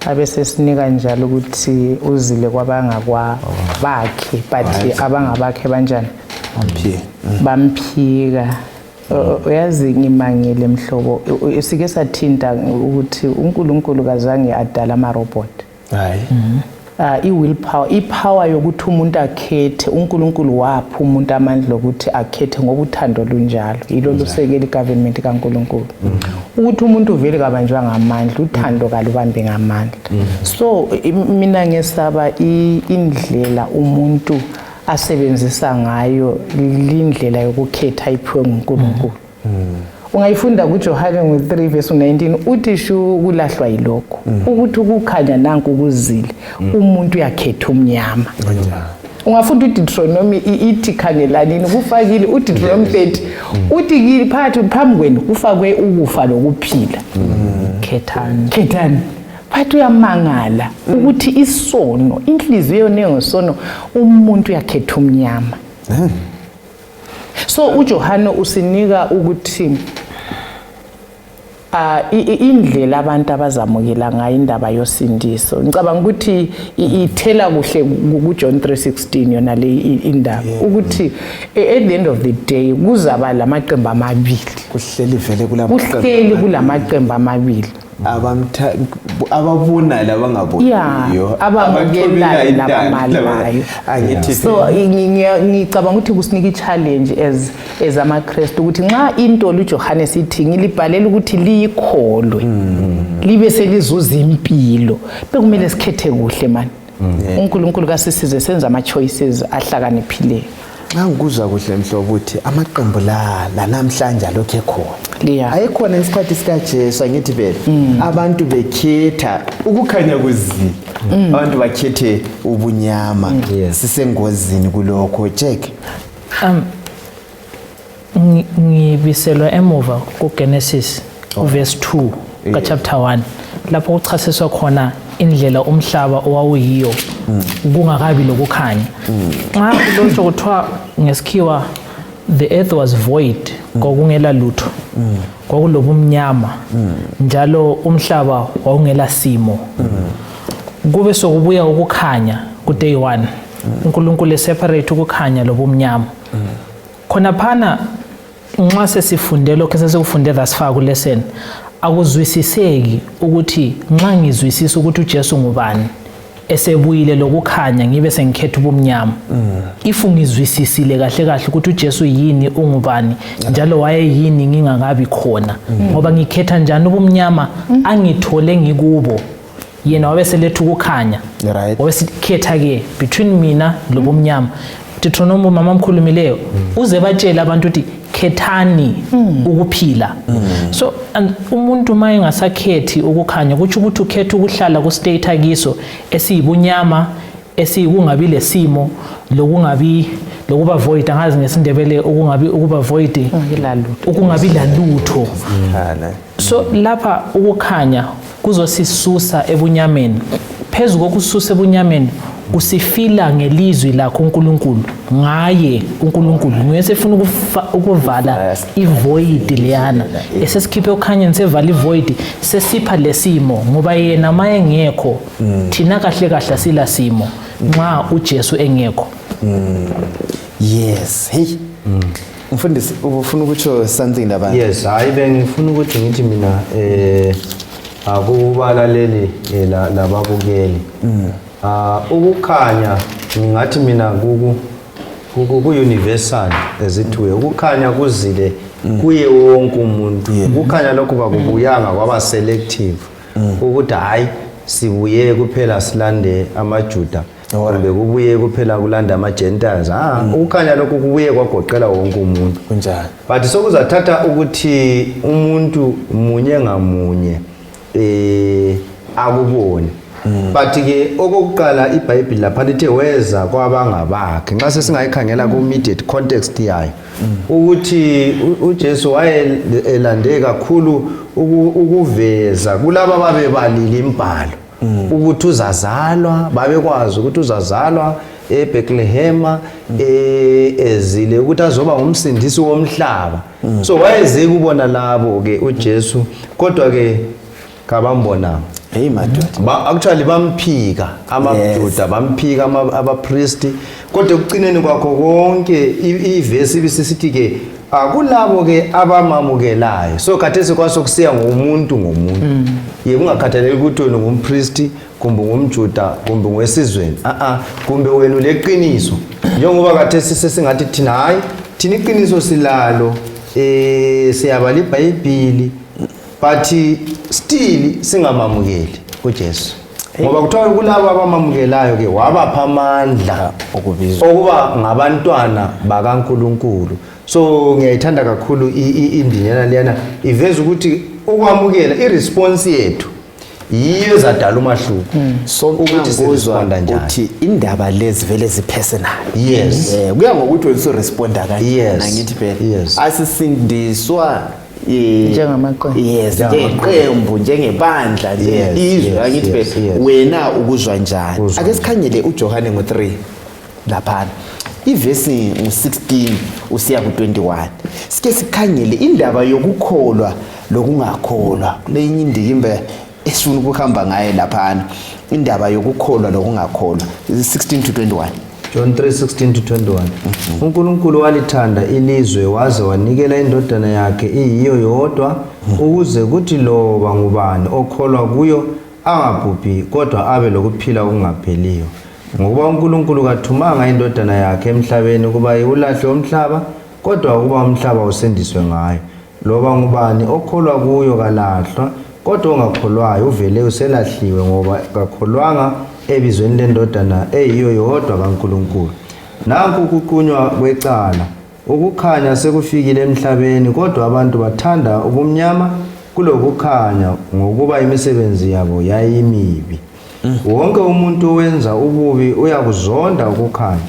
Abe sesinika njalo ukuthi uzile kwabangakwabakhe, but abangabakhe banjani?
Bamphika.
Bamphika. Uyazi, ngimangele mhlobo, sike sathinta ukuthi uNkulunkulu kazange adala ama-robot.
Hayi.
I-willpower, i-power yokuthi umuntu akhethe, uNkulunkulu wapha umuntu amandla okuthi akhethe ngoba uthando lunjalo, yilo lusekela i-government kaNkulunkulu. Ukuthi umuntu vele kabanjwa ngamandla, uthando kalubambi ngamandla. So mina ngesaba indlela umuntu asebenzisa ngayo lindlela yokukhetha iphiwe nguNkulunkulu. Ungayifunda kuJohane ngo-3 verse 19, uthi shu kulahlwa yilokho ukuthi ukukhanya nanku kuzile, umuntu uyakhetha umnyama. Ungafunda uDeuteronomy, ithi khangelanini kufakile uDeuteronomy 30, uthi kini phakathi phambi kwenu kufakwe ukufa lokuphila.
Khethani.
Khethani. But uyamangala ukuthi isono, inhliziyo nengosono, umuntu uyakhetha umnyama. So uJohane usinika ukuthi indlela abantu abazamukela ngayo indaba yosindiso, ngicabanga ukuthi ithela kuhle kuJohn 3:16 yona le indaba, ukuthi at the end of the day kuzaba lamaqembu amabili.
Kuhleli vele kula.
Kuhleli kulamaqembu amabili.
Ababona labangaboniyo.
Yeah, abamukelayo labamalayo.
Angithi
So ngicabanga ukuthi kusinika i-challenge as amaKristu ukuthi nxa into luJohane sithi ngilibhalela ukuthi liyikholwe libe selizuza impilo, bekumele sikhethe kuhle mani. uNkulunkulu kasisize senze ama-choices ahlakaniphileyo.
Nxa ngikuzwa kuhle mhlobo, ukuthi amaqembu la lanamhlanje alokhu ekhona. Ayekhona ngesikhathi sikaJesu, angithi vele abantu bekhetha ukukhanya kuzile, abantu bakhethe ubunyama. Sisengozini kulokho, Jack.
Ngibiselwa emuva kuGenesis, kuverse 2 ka-chapter 1, lapho kuchasiswa khona indlela umhlaba owawuyiyo kungakabi lokukhanya. Nxa kulotshwa kuthiwa ngesikhiwa the earth was void, kwakungela lutho, kwakulobumnyama, njalo umhlaba wawungela simo. Kube sokubuya ukukhanya ku-day 1, uNkulunkulu eseparate ukukhanya lobumnyama khonaphana. Nxa sesifunde lokho esesikufunde thus far kulesson, akuzwisiseki ukuthi nxa ngizwisisa ukuthi uJesu ngubani esebuyile lokukhanya, ngibe sengikhetha ubumnyama. If ngizwisisile kahle kahle ukuthi uJesu yini, ungubani, njalo wayeyini ngingakabi khona, ngoba ngikhetha njani ubumnyama angithole ngikubo? Yena wabe seletha ukukhanya.
Right.
Wabe sikhetha ke between mina lobumnyama. Deuteronomy mama mkhulumileyo uze batshele abantu ukuthi khethani ukuphila. So and umuntu uma engasakhethi ukukhanya kutsho ukuthi ukhetha ukuhlala ku state akiso esiyibunyama, esiyikungabi lesimo, lokungabi lokuba void, angazi ngesiNdebele ukungabi ukuba void,
Ungabi lalutho.
Ukungabi lalutho.
Hala.
So lapha ukukhanya kuzosisusa ebunyameni. Phezu kokususa ebunyameni, kusifila ngelizwi lakho uNkulunkulu, ngaye uNkulunkulu nguye sefuna ukuvala ivoid leyana esesikhiphe ukukhanyeni, sevala ivoid, sesipha lesimo, ngoba yena mayengekho thina kahle kahle asila simo nxa uJesu engekho.
Yes, hey, mfundisi, ufuna ukutsho something lapha?
Yes, hayi, bengifuna ukuthi ngithi mina akubalaleli lababukeli, ukukhanya ngingathi mina ku universal as it were. Ukukhanya kuzile kuye wonke umuntu. Ukukhanya lokhu bakubuyanga kwaba selective ukuthi hayi, sibuye kuphela silande amaJuda kumbe kubuye kuphela kulanda ama-Gentiles. Ukukhanya lokhu kubuye kwagoqela wonke umuntu.
Kunjani?
But sokuzathatha ukuthi umuntu munye ngamunye akubone. But ke okokuqala iBhayibheli lapha lithe weza kwabangabakhe. Nxa sesingayikhangela ku immediate context yayo ukuthi uJesu waye elande kakhulu ukuveza kulaba babebalile imbhalo ukuthi uzazalwa, babekwazi ukuthi uzazalwa eBethlehem, ezile ukuthi azoba ngumsindisi womhlaba. So wayeze kubona labo ke uJesu, kodwa ke kabambonanga.
Hey madoda.
Actually bamphika amaJuda, bamphika abapristi, kodwa ekucineni kwakho konke ivesi ibisisithi ke akulabo ke abamamukelayo. So khathesi kwasokusiya ngomuntu ngomuntu, ye kungakhathaleki ukuthi wena ungumpristi kumbe ungumjuda kumbe ngowesizweni, a-a, kumbe wena uleqiniso, njengoba khathesi sesingathi thina hayi, thina iqiniso silalo, siyabala iBhayibhili, but still singamamukeli uJesu, ngoba kuthiwa kulabo abamamukelayo ke wabapha amandla
okubizwa
okuba ngabantwana bakaNkuluNkulu. So ngiyayithanda kakhulu indinyana leyana, iveza ukuthi ukwamukela, iresponse yethu yiyo ezadala umahluko
So
ukuthi
ngikuzwa
siresponda njani.
Uthi indaba lezi vele zipersonal.
Yes.
Kuya ngokuthi wena usuresponda kanjani.
Yes.
Angithi phela
Yes.
asisindiswa
Njengamaqembu.
Yes, njengeqembu, njengebandla, njengelizwe, angithi phela wena ukuzwa njani?
Uzwa.
Ake sikhangele uJohane ngo-3 laphana, ivesi ngu-16 usiya ku-21. Sike sikhangele indaba yokukholwa lokungakholwa kuleyinye indikimba esifuna ukuhamba ngayo laphana, indaba yokukholwa lokungakholwa, 16 to 21.
John 3:16 to 21. uNkulunkulu walithanda ilizwe waze wanikela indodana yakhe iyiyo yodwa, ukuze kuthi loba ngubani okholwa kuyo angabhubhi kodwa abe lokuphila okungapheliyo. Ngokuba uNkulunkulu kathumanga indodana yakhe emhlabeni ukuba iwulahle umhlaba, kodwa ukuba umhlaba usindiswe ngayo. Loba ngubani okholwa kuyo kalahlwa, kodwa ongakholwayo uvele uselahliwe, ngoba kakholwanga ebizweni lendodana eyiyo yodwa kaNkulunkulu. Nanku ukuqunywa kwecala: ukukhanya sekufikile emhlabeni, kodwa abantu bathanda ubumnyama kulokukhanya, ngokuba imisebenzi yabo yayimibi. Wonke umuntu owenza ububi uyakuzonda ukukhanya,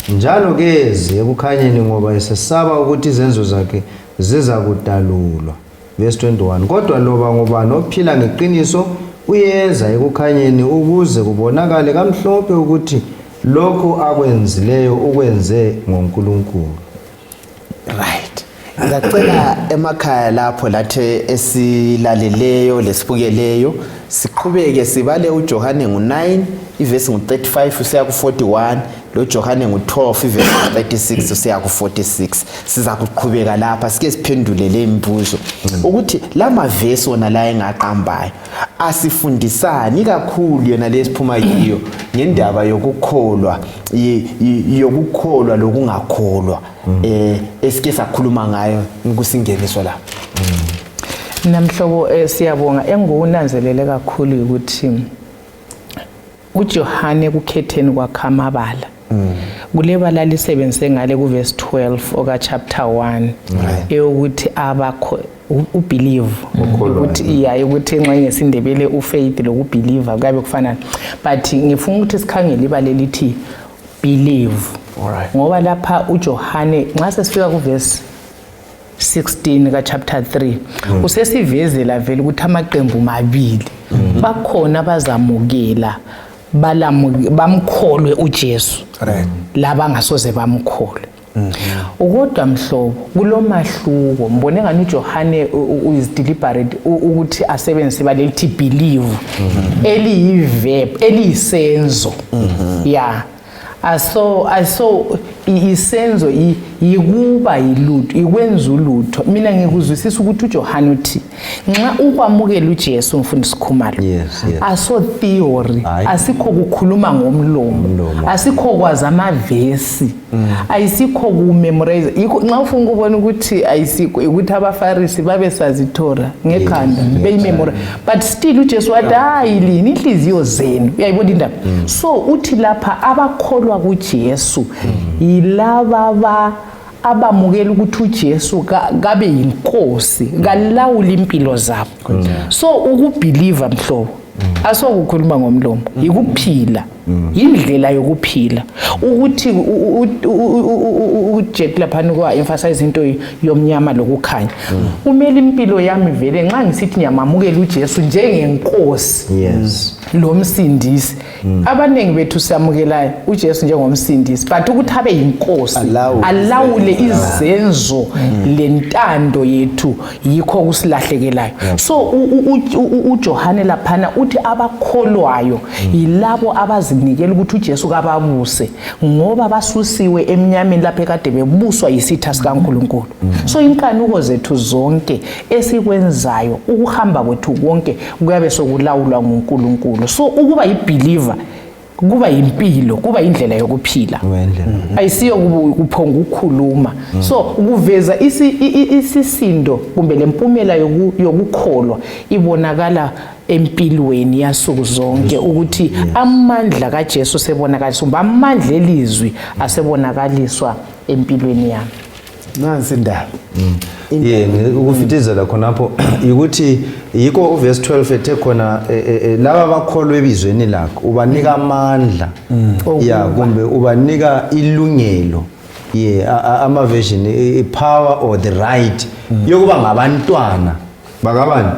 njalo kezi ekukhanyeni, ngoba esesaba ukuthi izenzo zakhe zizakudalulwa. Verse 21. Kodwa loba ngubani ophila ngeqiniso uyeza ekukhanyeni, ukuze kubonakale kamhlophe ukuthi lokhu akwenzileyo ukwenze ngoNkulunkulu.
Right, ngiyacela emakhaya lapho lathi esilaleleyo lesibukeleyo siqhubeke sibale uJohane ngu-9 ivesi ngu-35 usiya ku-41, loJohane ngu-12 ivesi ngu-36 usiya ku-46. Siza kuqhubeka lapha sike siphendule le mibuzo ukuthi la mavesi wona la engaqambayo asifundisani kakhulu, yona lesiphuma yiyo ngendaba yokukholwa, yokukholwa lokungakholwa, esike sakhuluma ngayo kusingeniswa lapha.
Namhlobo, siyabonga. Engikunanzelele kakhulu ukuthi uJohane ekukhetheni kwakhe amabala kulebala lisebenzise ngale kuverse 12 oka chapter 1 eyokuthi abakho ubelieve, ukuthi iya ukuthi engxenye ngesiNdebele ufaith lokubelieve kuyabe kufanana, but ngifuna ukuthi sikhangele ibala elithi believe. Ngoba lapha uJohane nxa sesifika kuverse 16 ka chapter 3 usesivezela vele ukuthi amaqembu mabili, bakhona abazamukela bamkholwe uJesu, laba angasoze bamkholwe. Kodwa mhlobo, kulomahluko. Mbone ngani uJohane is deliberate ukuthi asebenzise ibala elithi believe, eliyi-verb, eliyisenzo, ya, aso isenzo, yikuba yilutho, ikwenza ulutho. Mina ngikuzwisisa ukuthi uJohane uthi nxa ukwamukela uJesu, mfundisi Khumalo, aso theory.
Hayi.
Asikho kukhuluma ngomlomo.
Ngomlomo.
Asikho kwazi amavesi, ayisikho kumemorize. Yikho nxa ufuna ukubona ukuthi ayisikho, ukuthi abafarisi babesazi iTorah ngekhanda, beyimemorize, but still uJesu wathi, "Hayi, lini inhliziyo zenu." Uyayibona indaba? So uthi lapha abakholwa kuJesu yilaba ba abamukela ukuthi uJesu kabe yinkosi, kalawula impilo zabo. So ukubelieva, mhlobo, asokukhuluma ngomlomo, yikuphila, yindlela yokuphila. Ukuthi uJack laphana kwa-emphasize into yomnyama lokukhanya, kumele impilo yami vele, nxa ngisithi ngiyamamukela uJesu njengenkosi lo msindisi. Abaningi bethu siyamukela uJesu njengomsindisi, but ukuthi abe yinkosi,
alawule,
alawule izenzo lentando yethu, yikho kusilahlekelayo. So uJohane laphana uthi abakholwayo yilabo abazinikela ukuthi uJesu kababuse, ngoba basusiwe emnyameni lapho ekade bebuswa yisitha sikaNkulunkulu. So inkanuko zethu zonke, esikwenzayo, ukuhamba kwethu konke kuyabe sokulawulwa nguNkulunkulu. So ukuba yibeliever kuba yimpilo, kuba indlela yokuphila.
Kuba indlela.
Ayisiyo kuphonga ukukhuluma. So kuveza isisindo kumbe lempumela yokukholwa ibonakala empilweni yasuku zonke, ukuthi amandla kaJesu sebonakaliswa, kumbe amandla elizwi asebonakaliswa empilweni yami.
Nansi indaba.
Ye, ukufithizela khonapho ukuthi yikho uverse 12 ethe khona laba abakholwa ebizweni lakho ubanika amandla, ya, kumbe ubanika ilungelo, ye, ama version power or the right yokuba ngabantwana bakabani?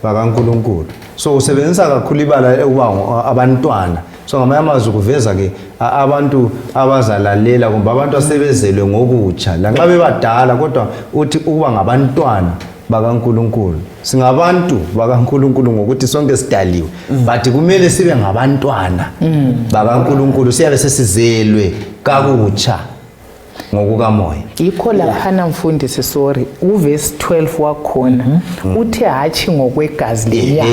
BakaNkulunkulu. So usebenzisa kakhulu ibala ukuba abantwana. So ngamanye amazwi kuveza ke abantu abazalalela kumbe abantu asebezelwe ngokutsha, lanxa bebadala, kodwa uthi ukuba ngabantwana bakaNkulunkulu. Singabantu bakaNkulunkulu ngokuthi sonke sidaliwe, but kumele sibe ngabantwana bakaNkulunkulu, siyabe sesizelwe kakutsha ngokukamoya.
Yikho laphana, mfundisi, sorry, uvesi 12 wakhona uthe hatshi ngokwegazi lenyama,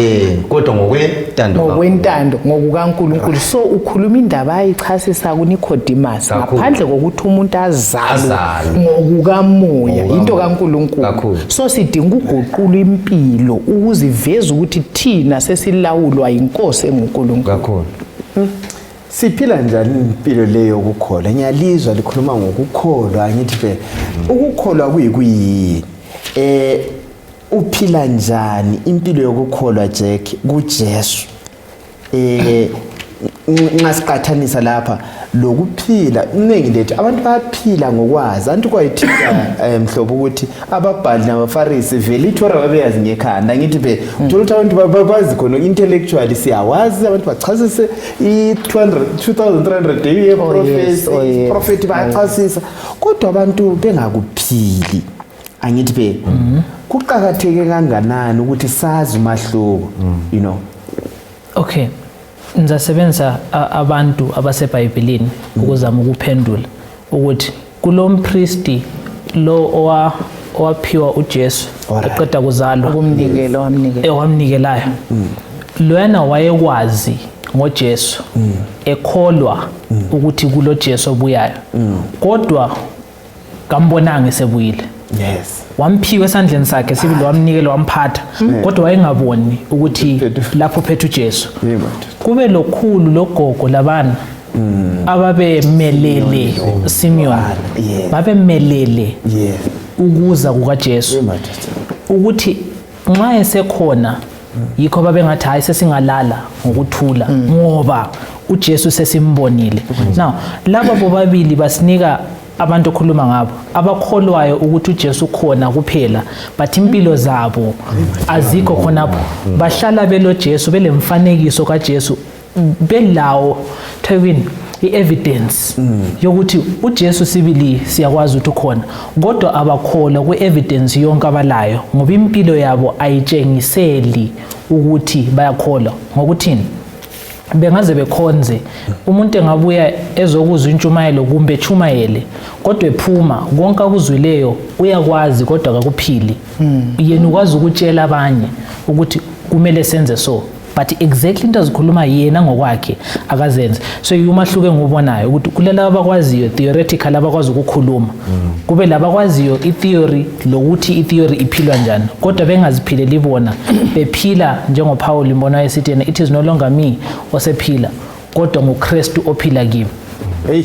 kodwa ngokwentando.
Ngokwentando, ngokukaNkulunkulu. So ukhuluma indaba ayichasisa kuNicodemus,
Kakhulu.
ngaphandle kokuthi umuntu azalwe
Azalwe.
ngokukamoya, into
Ngokukamoya.
kaNkulunkulu.
Kakhulu.
So sidinga ukuguqula impilo ukuze iveze ukuthi thina sesilawulwa yinkosi enguNkulunkulu.
Kakhulu.
Siphila njani impilo leyo yokukholwa? Ngiyalizwa likhuluma ngokukholwa. Ngithi phela ukukholwa kuyikuyini? Uphila njani impilo yokukholwa, Jack, kuJesu, nxa siqathanisa lapha lokuphila? Iningi lethu abantu bayaphila ngokwazi anti kwayithinta, mhlobo, ukuthi ababhali nabafarisi vele iTorah babeyazi ngekhanda. Ngithi phela uthola ukuthi abantu bazi khona intellectually, siyawazi, abantu bachasise i-200 2300 year prophecy, prophet, bayachasisa, kodwa abantu bengakuphili. Angithi phela kuqakatheke kanganani ukuthi sazi umahluko?
Okay, ngizasebenzisa abantu abaseBhayibhelini ukuzama ukuphendula ukuthi kulo mpristi lo owaphiwa uJesu eqeda kuzalwa,
ukumnikela, wamnikela.
Ewamnikelayo loyana, wayekwazi ngoJesu, ekholwa ukuthi kulo Jesu obuyayo, kodwa kambonanga esebuyile.
Yes.
Wamphiwa esandleni sakhe sibili, wamnikela, wamphatha, kodwa wayengaboni ukuthi lapho phethe uJesu. Kube lokhulu logogo labana ababemelele Simeon, babemelele ukuza kukaJesu, ukuthi nxa esekhona yikho babengathi hayi, sesingalala ngokuthula ngoba uJesu sesimbonile. Now laba bobabili basinika abantu okhuluma ngabo abakholwayo ukuthi uJesu khona kuphela, but impilo zabo azikho khonapho. Bahlala belo Jesu, belemfanekiso kaJesu, belawo thewini i-evidence yokuthi uJesu sibili siyakwazi ukuthi ukhona, kodwa abakholwa kwi-evidence yonke abalayo ngoba impilo yabo ayitshengiseli ukuthi bayakholwa. Ngokuthini? Bengaze bekhonze, umuntu engabuya ezokuzwa intshumayelo kumbe echumayele, kodwa ephuma konke akuzwileyo uyakwazi, kodwa akakuphili. Yena ukwazi ukutshela abanye ukuthi kumele senze so, but exactly into azikhuluma yena ngokwakhe akazenze. So umahluko engiwubonayo ukuthi kulala abakwaziyo theoretical, abakwazi ukukhuluma, kube labakwaziyo i-theory lokuthi i-theory iphilwa njani, kodwa bengaziphileli bona, bephila njengoPaul imbona esithi yena, "It is no longer me osephila, kodwa nguKristu ophila kimi."
Hey,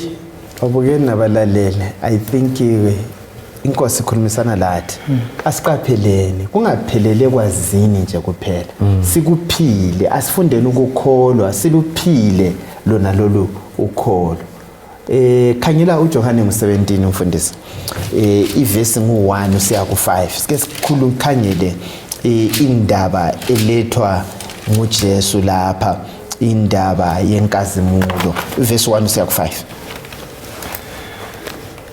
abukeni nabalalele, I think inkosi ikhulumisana lathi. Asiqapheleni, kungaphelele kwazini nje kuphela, sikuphile. Asifundeni ukukholwa, siluphile lona lolu ukholo. Khangela uJohane ngo17, umfundisi, ivesi ngu1 usiya ku5. Sike sikhulu khangele indaba elethwa nguJesu lapha, indaba yenkazimulo, ivesi 1 usiya ku5.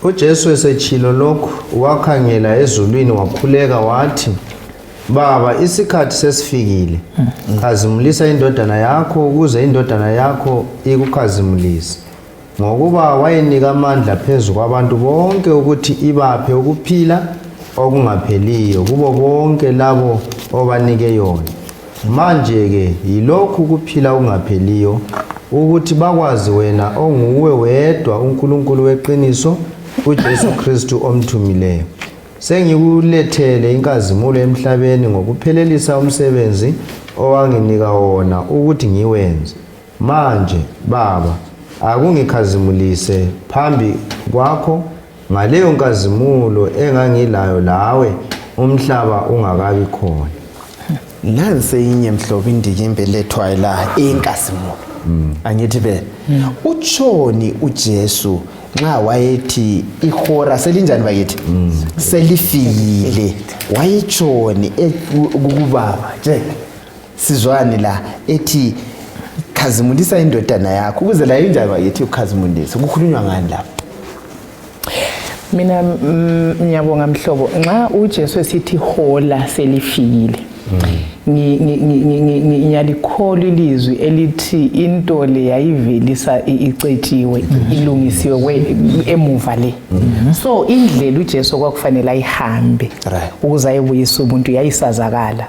UJesu esechilo lokhu, wakhangela ezulwini, wakhuleka wathi, "Baba, isikhathi sesifikile. Khazimulisa indodana yakho ukuze indodana yakho ikukhazimulise. Ngokuba wayenika amandla phezu kwabantu bonke ukuthi ibaphe ukuphila okungapheliyo kubo bonke labo obanike yona. Manje-ke yilokhu ukuphila okungapheliyo, ukuthi bakwazi wena onguwe wedwa uNkulunkulu weqiniso, uJesu Kristu omthumileyo. Sengikulethele inkazimulo emhlabeni ngokuphelelisa umsebenzi owanginika wona ukuthi ngiwenze. Manje, Baba, akungikhazimulise phambi kwakho ngaleyo nkazimulo engangilayo lawe umhlaba ungakabi khona."
Nansi eyinye mhlobo indikimba elethwayo la, inkazimulo. Angithi be utshoni uJesu nxa wayethi ihora selinjani bakithi, selifikile? Wayetshoni kubaba nje? Sizwani la ethi khazimulisa indodana yakho ukuze layo injani bakithi ukhazimulise? Kukhulunywa ngani lapho?
Mina ngiyabonga mhlobo. Nxa uJesu esithi hola selifikile, ngiyalikholwa ilizwi elithi into le yayivelisa icetshiwe, ilungisiwe emuva le. So indlela uJesu kwakufanele ayihambe ukuze ayebuyisa ubuntu yayisazakala,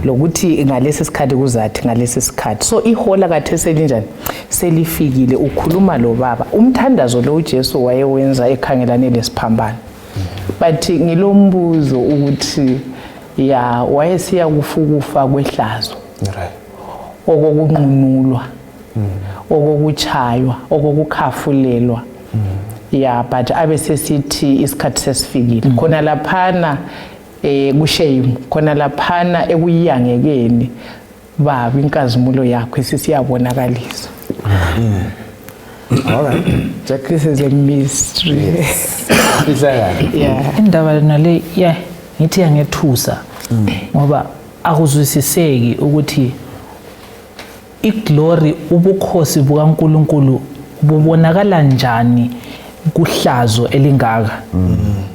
lokuthi ngalesi sikhathi kuzathi ngalesi sikhathi. So ihola kathe selinjani, selifikile, ukhuluma lo baba. Umthandazo lo uJesu wayewenza ekhangelane lesiphambano. But ngilombuzo ukuthi ya wayesiya kufukufa kwehlazo, okokunqunulwa, okokuchaywa, okokukhafulelwa, ya, but abe sesithi isikhathi sesifikile khona laphana kushame, khona laphana ekuyangekeni, Baba, inkazimulo yakho isisiyabonakaliswa.
All right.
Jack, this is a mystery.
Fihlakala.
Yeah.
Indaba yona le ya ngithi yangethusa ngoba akuzwisiseki ukuthi iglory, ubukhosi bukaNkuluNkulu bubonakala njani kuhlazo elingaka,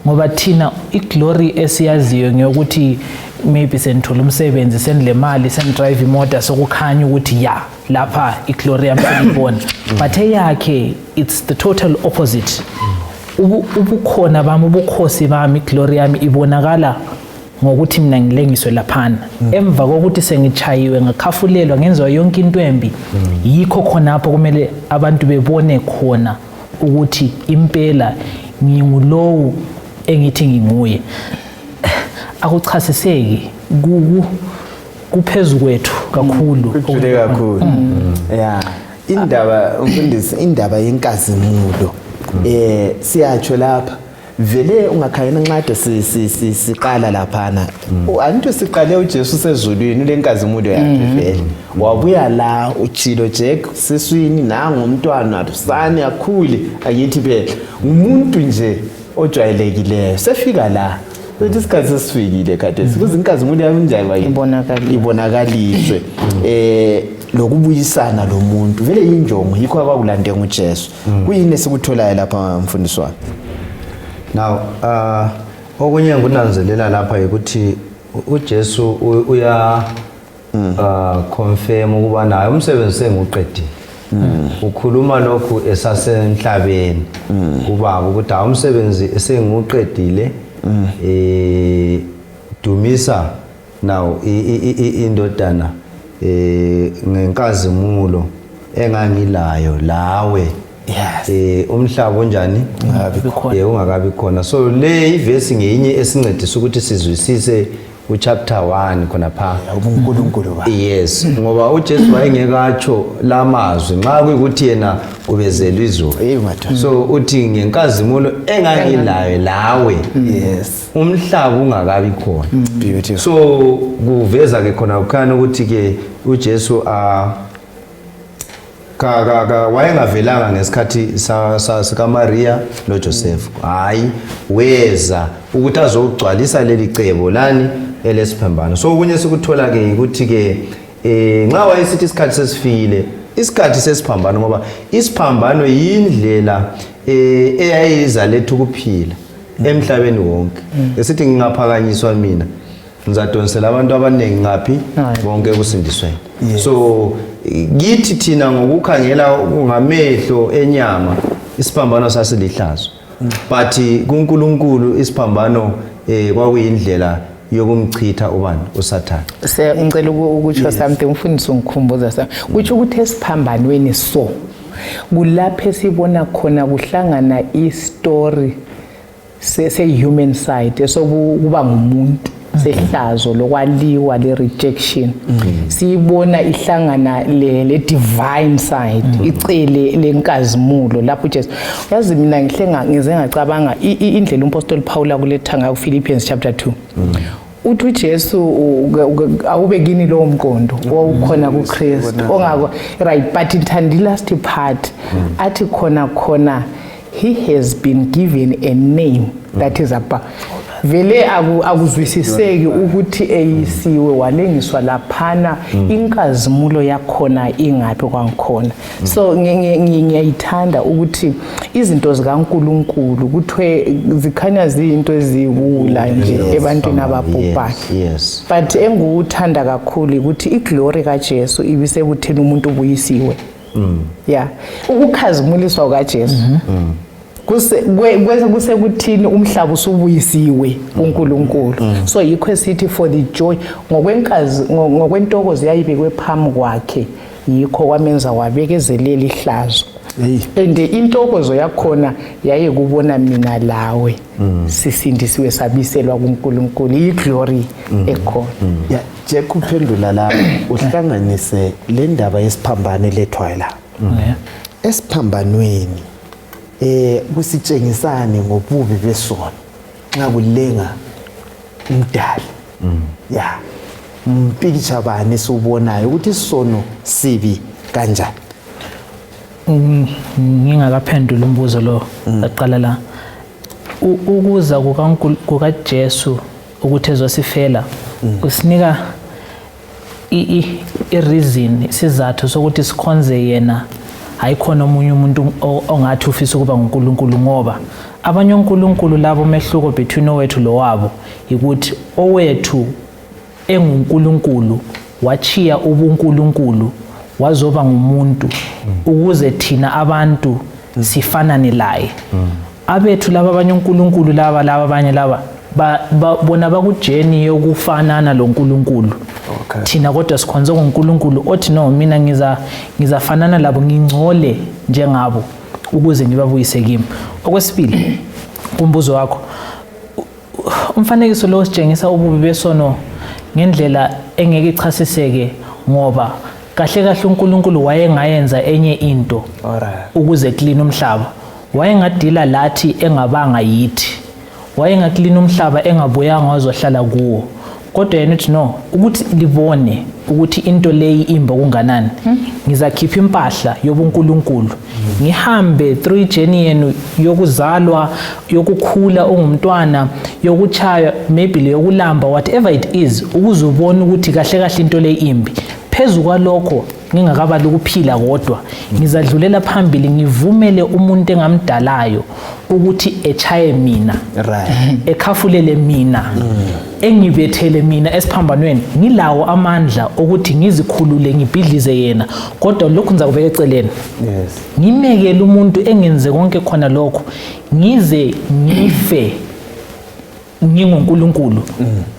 ngoba thina iglory esiyaziyo ngeyokuthi maybe senithola umsebenzi, senilemali, senidrive imota, sokukhanya ukuthi ya, lapha iglory yami sengiyibona. But eyakhe, it's the total opposite. Ubukhona bami, ubukhosi bami, iglory yami ibonakala ngokuthi mina ngilengiswe laphana emva kokuthi sengichayiwe, ngakhafulelwa, ngenziwa yonke into embi. Yikho khonapho kumele abantu bebone khona ukuthi impela ngingulowu. Engithi nginguye. Akuchasiseki, kuphezu kwethu kakhulu.
Kujule kakhulu. Ya, indaba umfundisi, indaba yenkazimulo, siyatsho lapha vele ungakhangela nxade siqala laphana, anto siqale uJesu sezulwini lenkazimulo yakhe, vele wabuya la uchilo Jack siswini nangu umntwana usane akhule, akithi phela umuntu nje ojwayelekileyo sefika la uthi isikhathi sesifikile khathesi kuze inkazimulo yami njani bakithi?
Ibonakaliswe.
Ibonakaliswe, lokubuyisana lo muntu vele injongo yikho abakulande nguJesu. Kuyini esikutholayo lapha, mfundisi wami?
Now, okunye engikunanzelela lapha ukuthi uJesu uya confirm ukuba naye umsebenzi senguqedile. Ukhuluma lokhu esasemhlabeni kubaba ukuthi hayi, umsebenzi esenguqedile, dumisa now indodana ngenkazimulo engangilayo lawe umhlaba unjani?
Ungakabi khona.
Ungakabi khona. So le ivesi ngeyinye esincedisa ukuthi sizwisise uchapter 1 khona pha.
UbuNkulunkulu ba.
Yes, ngoba uJesu wayengekatsho lamazwi nxa kuyikuthi yena ubezelwe izulu.
Hey madoda.
So uthi ngenkazimulo engangilayo lawe umhlaba ungakabi khona.
Beautiful.
So kuveza ke khona kukhanya ukuthi ke uJesu a ka ka ka wayengavelanga ngesikhathi sika Maria noJoseph. Hayi, weza ukuthi azogcwalisa leli cebo lani elesiphambano. So okunye sikuthola ke ukuthi ke nxa wayesithi isikhathi sesifikile, isikhathi sesiphambano, ngoba isiphambano yindlela eyayizaletha ukuphila emhlabeni wonke. Esithi ngingaphakanyiswa mina, ngizadonsela abantu abaningi ngaphi? Bonke ekusindisweni. So kithi thina ngokukhangela ngamehlo enyama isiphambano sasilihlazo, but kuNkulunkulu isiphambano kwakuyindlela yokumchitha ubani? USathane.
Se ngicela ukutsho something, umfundisi ungikhumbuza sa kutsho ukuthi esiphambanweni, so kulapho esibona khona kuhlangana istory se-human side esokuba ngumuntu, sehlazo lokwaliwa, le-rejection, siyibona ihlangana le divine side, icele lenkazimulo lapho uJesu. Yazi mina ngihle ngize ngacabanga indlela umpostoli Paul akuletha ngayo kuPhilippians chapter 2, uthi uJesu awube kini lowo mqondo owawukhona kuKristu ongako, right? But ngithanda i-last part athi khona khona he has been given a name that is above. Vele akuzwisiseki ukuthi eyisiwe walengiswa laphana, inkazimulo yakhona ingaphi kwangikhona? So ngiyayithanda ukuthi izinto zikaNkuluNkulu kuthiwe zikhanya ziyinto eziwula nje ebantwini ababhubhayo. But enguwuthanda kakhulu ukuthi iglory kaJesu ibisekutheni umuntu ubuyisiwe, yeah, ukukhazimuliswa kukaJesu kusekuthini umhlaba usubuyisiwe kuNkulunkulu. So yikho esithi for the joy, ngokwenkazi, ngokwentokozo yayibekwe phambi kwakhe, yikho kwamenza wabekezelela ihlazo.
Hey.
And intokozo yakhona yaye kubona mina lawe sisindisiwe, sabiselwa kuNkulunkulu, iglory ekhona.
Ya Jack, uphendula la uhlanganise le ndaba yesiphambano elethwayo la. Esiphambanweni kusitshengisane ngobubi besono nxa kulenga umdali. Ya, umpikitsha bani esiwubonayo ukuthi isono sibi kanjani?
Ngingakaphenduli umbuzo lo, aqala la ukuza kukaJesu ukuthi ezosifela kusinika i-reason, isizathu sokuthi sikhonze yena, hayikhona omunye umuntu ongathi ufisa ukuba nguNkulunkulu, ngoba abanye onkulunkulu labo, umehluko between owethu lowabo ukuthi owethu enguNkulunkulu wachiya ubuNkulunkulu wazoba ngumuntu ukuze thina abantu sifanane laye. Abethu laba abanye onkulunkulu laba laba abanye laba bona bakujeni yokufanana loNkulunkulu. Thina kodwa sikhonze ngoNkulunkulu othi no, mina ngizafanana labo, ngingcole njengabo ukuze ngibabuyise kimi. Okwesibili, kumbuzo wakho, Umfanekiso lo usitshengisa ububi besono ngendlela engeke ichasiseke, ngoba kahle kahle uNkulunkulu wayengayenza enye into ukuze clean umhlaba. Wayengadila lathi engabanga yithi, wayengaklina umhlaba engabuyanga wazohlala kuwo, kodwa yena uthi no, ukuthi libone ukuthi into leyi imbi okunganani, ngizakhipha impahla yobuNkulunkulu, ngihambe through ijourney yenu yokuzalwa, yokukhula ungumntwana, yokuchaywa, maybe leyokulamba, whatever it is, ukuze ubone ukuthi kahle kahle into leyi imbi. Phezu kwalokho ngingakabali ukuphila, kodwa ngizadlulela phambili ngivumele umuntu engamdalayo ukuthi echaye mina, ekhafulele mina, engibethele mina esiphambanweni. Ngilawo amandla okuthi ngizikhulule ngibhidlize yena, kodwa lokhu ngizakubeka eceleni, ngimekele umuntu engenze konke khona lokho, ngize ngife nginguNkulunkulu.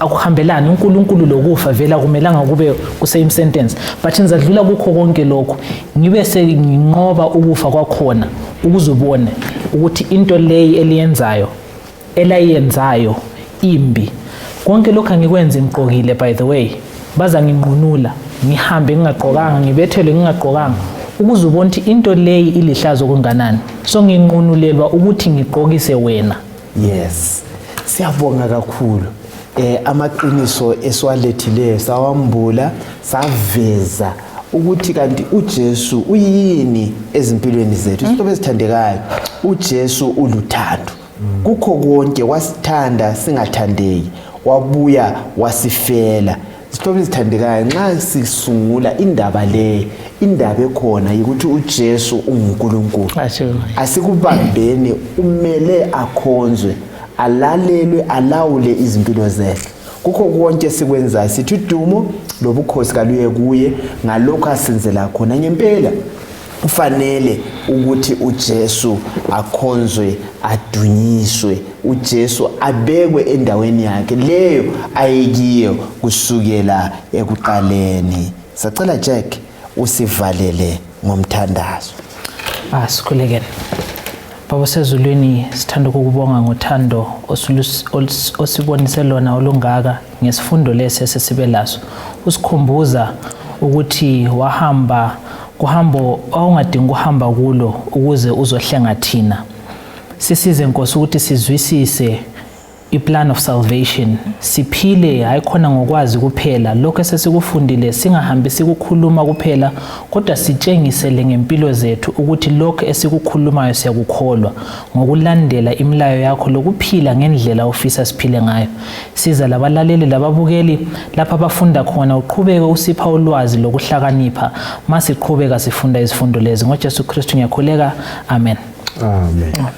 Akuhambelani uNkulunkulu lokufa, vele akumelanga kube ku same sentence, but ngizadlula kukho konke lokho ngibe senginqoba ukufa kwakhona, ukuze ubone ukuthi into leyi eliyenzayo, elayenzayo imbi. Konke lokhu angikwenzi ngigqokile, by the way, baza nginqunula ngihambe ngingagqokanga, ngibethelwe ngingagqokanga, ukuze ubone ukuthi into leyi ilihlazo kunganani. So nginqunulelwa ukuthi ngigqokise wena.
Yes, siyabonga kakhulu. Amaqiniso esiwalethileyo sawambula, saveza ukuthi kanti uJesu uyini ezimpilweni zethu. Isihlobo ezithandekayo, uJesu uluthando. Kukho konke wasithanda singathandeki, wabuya wasifela. Isihlobo ezithandekayo, nxa sisungula indaba le, indaba ekhona yikuthi uJesu unguNkulunkulu. Asikubambeni, umele akhonzwe, alalelwe, alawule izimpilo zethu. Kukho konke sikwenzayo sithi udumo lobukhosi kaluye kuye ngalokho asenzela khona. Ngempela kufanele ukuthi uJesu akhonzwe, adunyiswe, uJesu abekwe endaweni yakhe leyo ayikiyo kusukela ekuqaleni. Sacela Jack usivalele ngomthandazo.
Asikhulekeni. Baba sezulwini, sithanda ukukubonga ngothando osibonise lona olungaka ngesifundo lesi esesibe laso. Usikhumbuza ukuthi wahamba kuhambo awungadingi ukuhamba kulo ukuze uzohlenga thina. Sisize Nkosi ukuthi sizwisise i-plan of salvation, siphile hayi khona ngokwazi kuphela lokho esesikufundile, singahambi sikukhuluma kuphela, kodwa sitshengisele ngempilo zethu ukuthi lokho esikukhulumayo siyakukholwa, ngokulandela imilayo yakho lokuphila ngendlela ofisa siphile ngayo. Siza labalaleli lababukeli lapha abafunda khona, uqhubeke usipha ulwazi lokuhlakanipha masiqhubeka sifunda izifundo lezi. NgoJesu Kristu ngiyakhuleka, amen.
Amen.
Amen.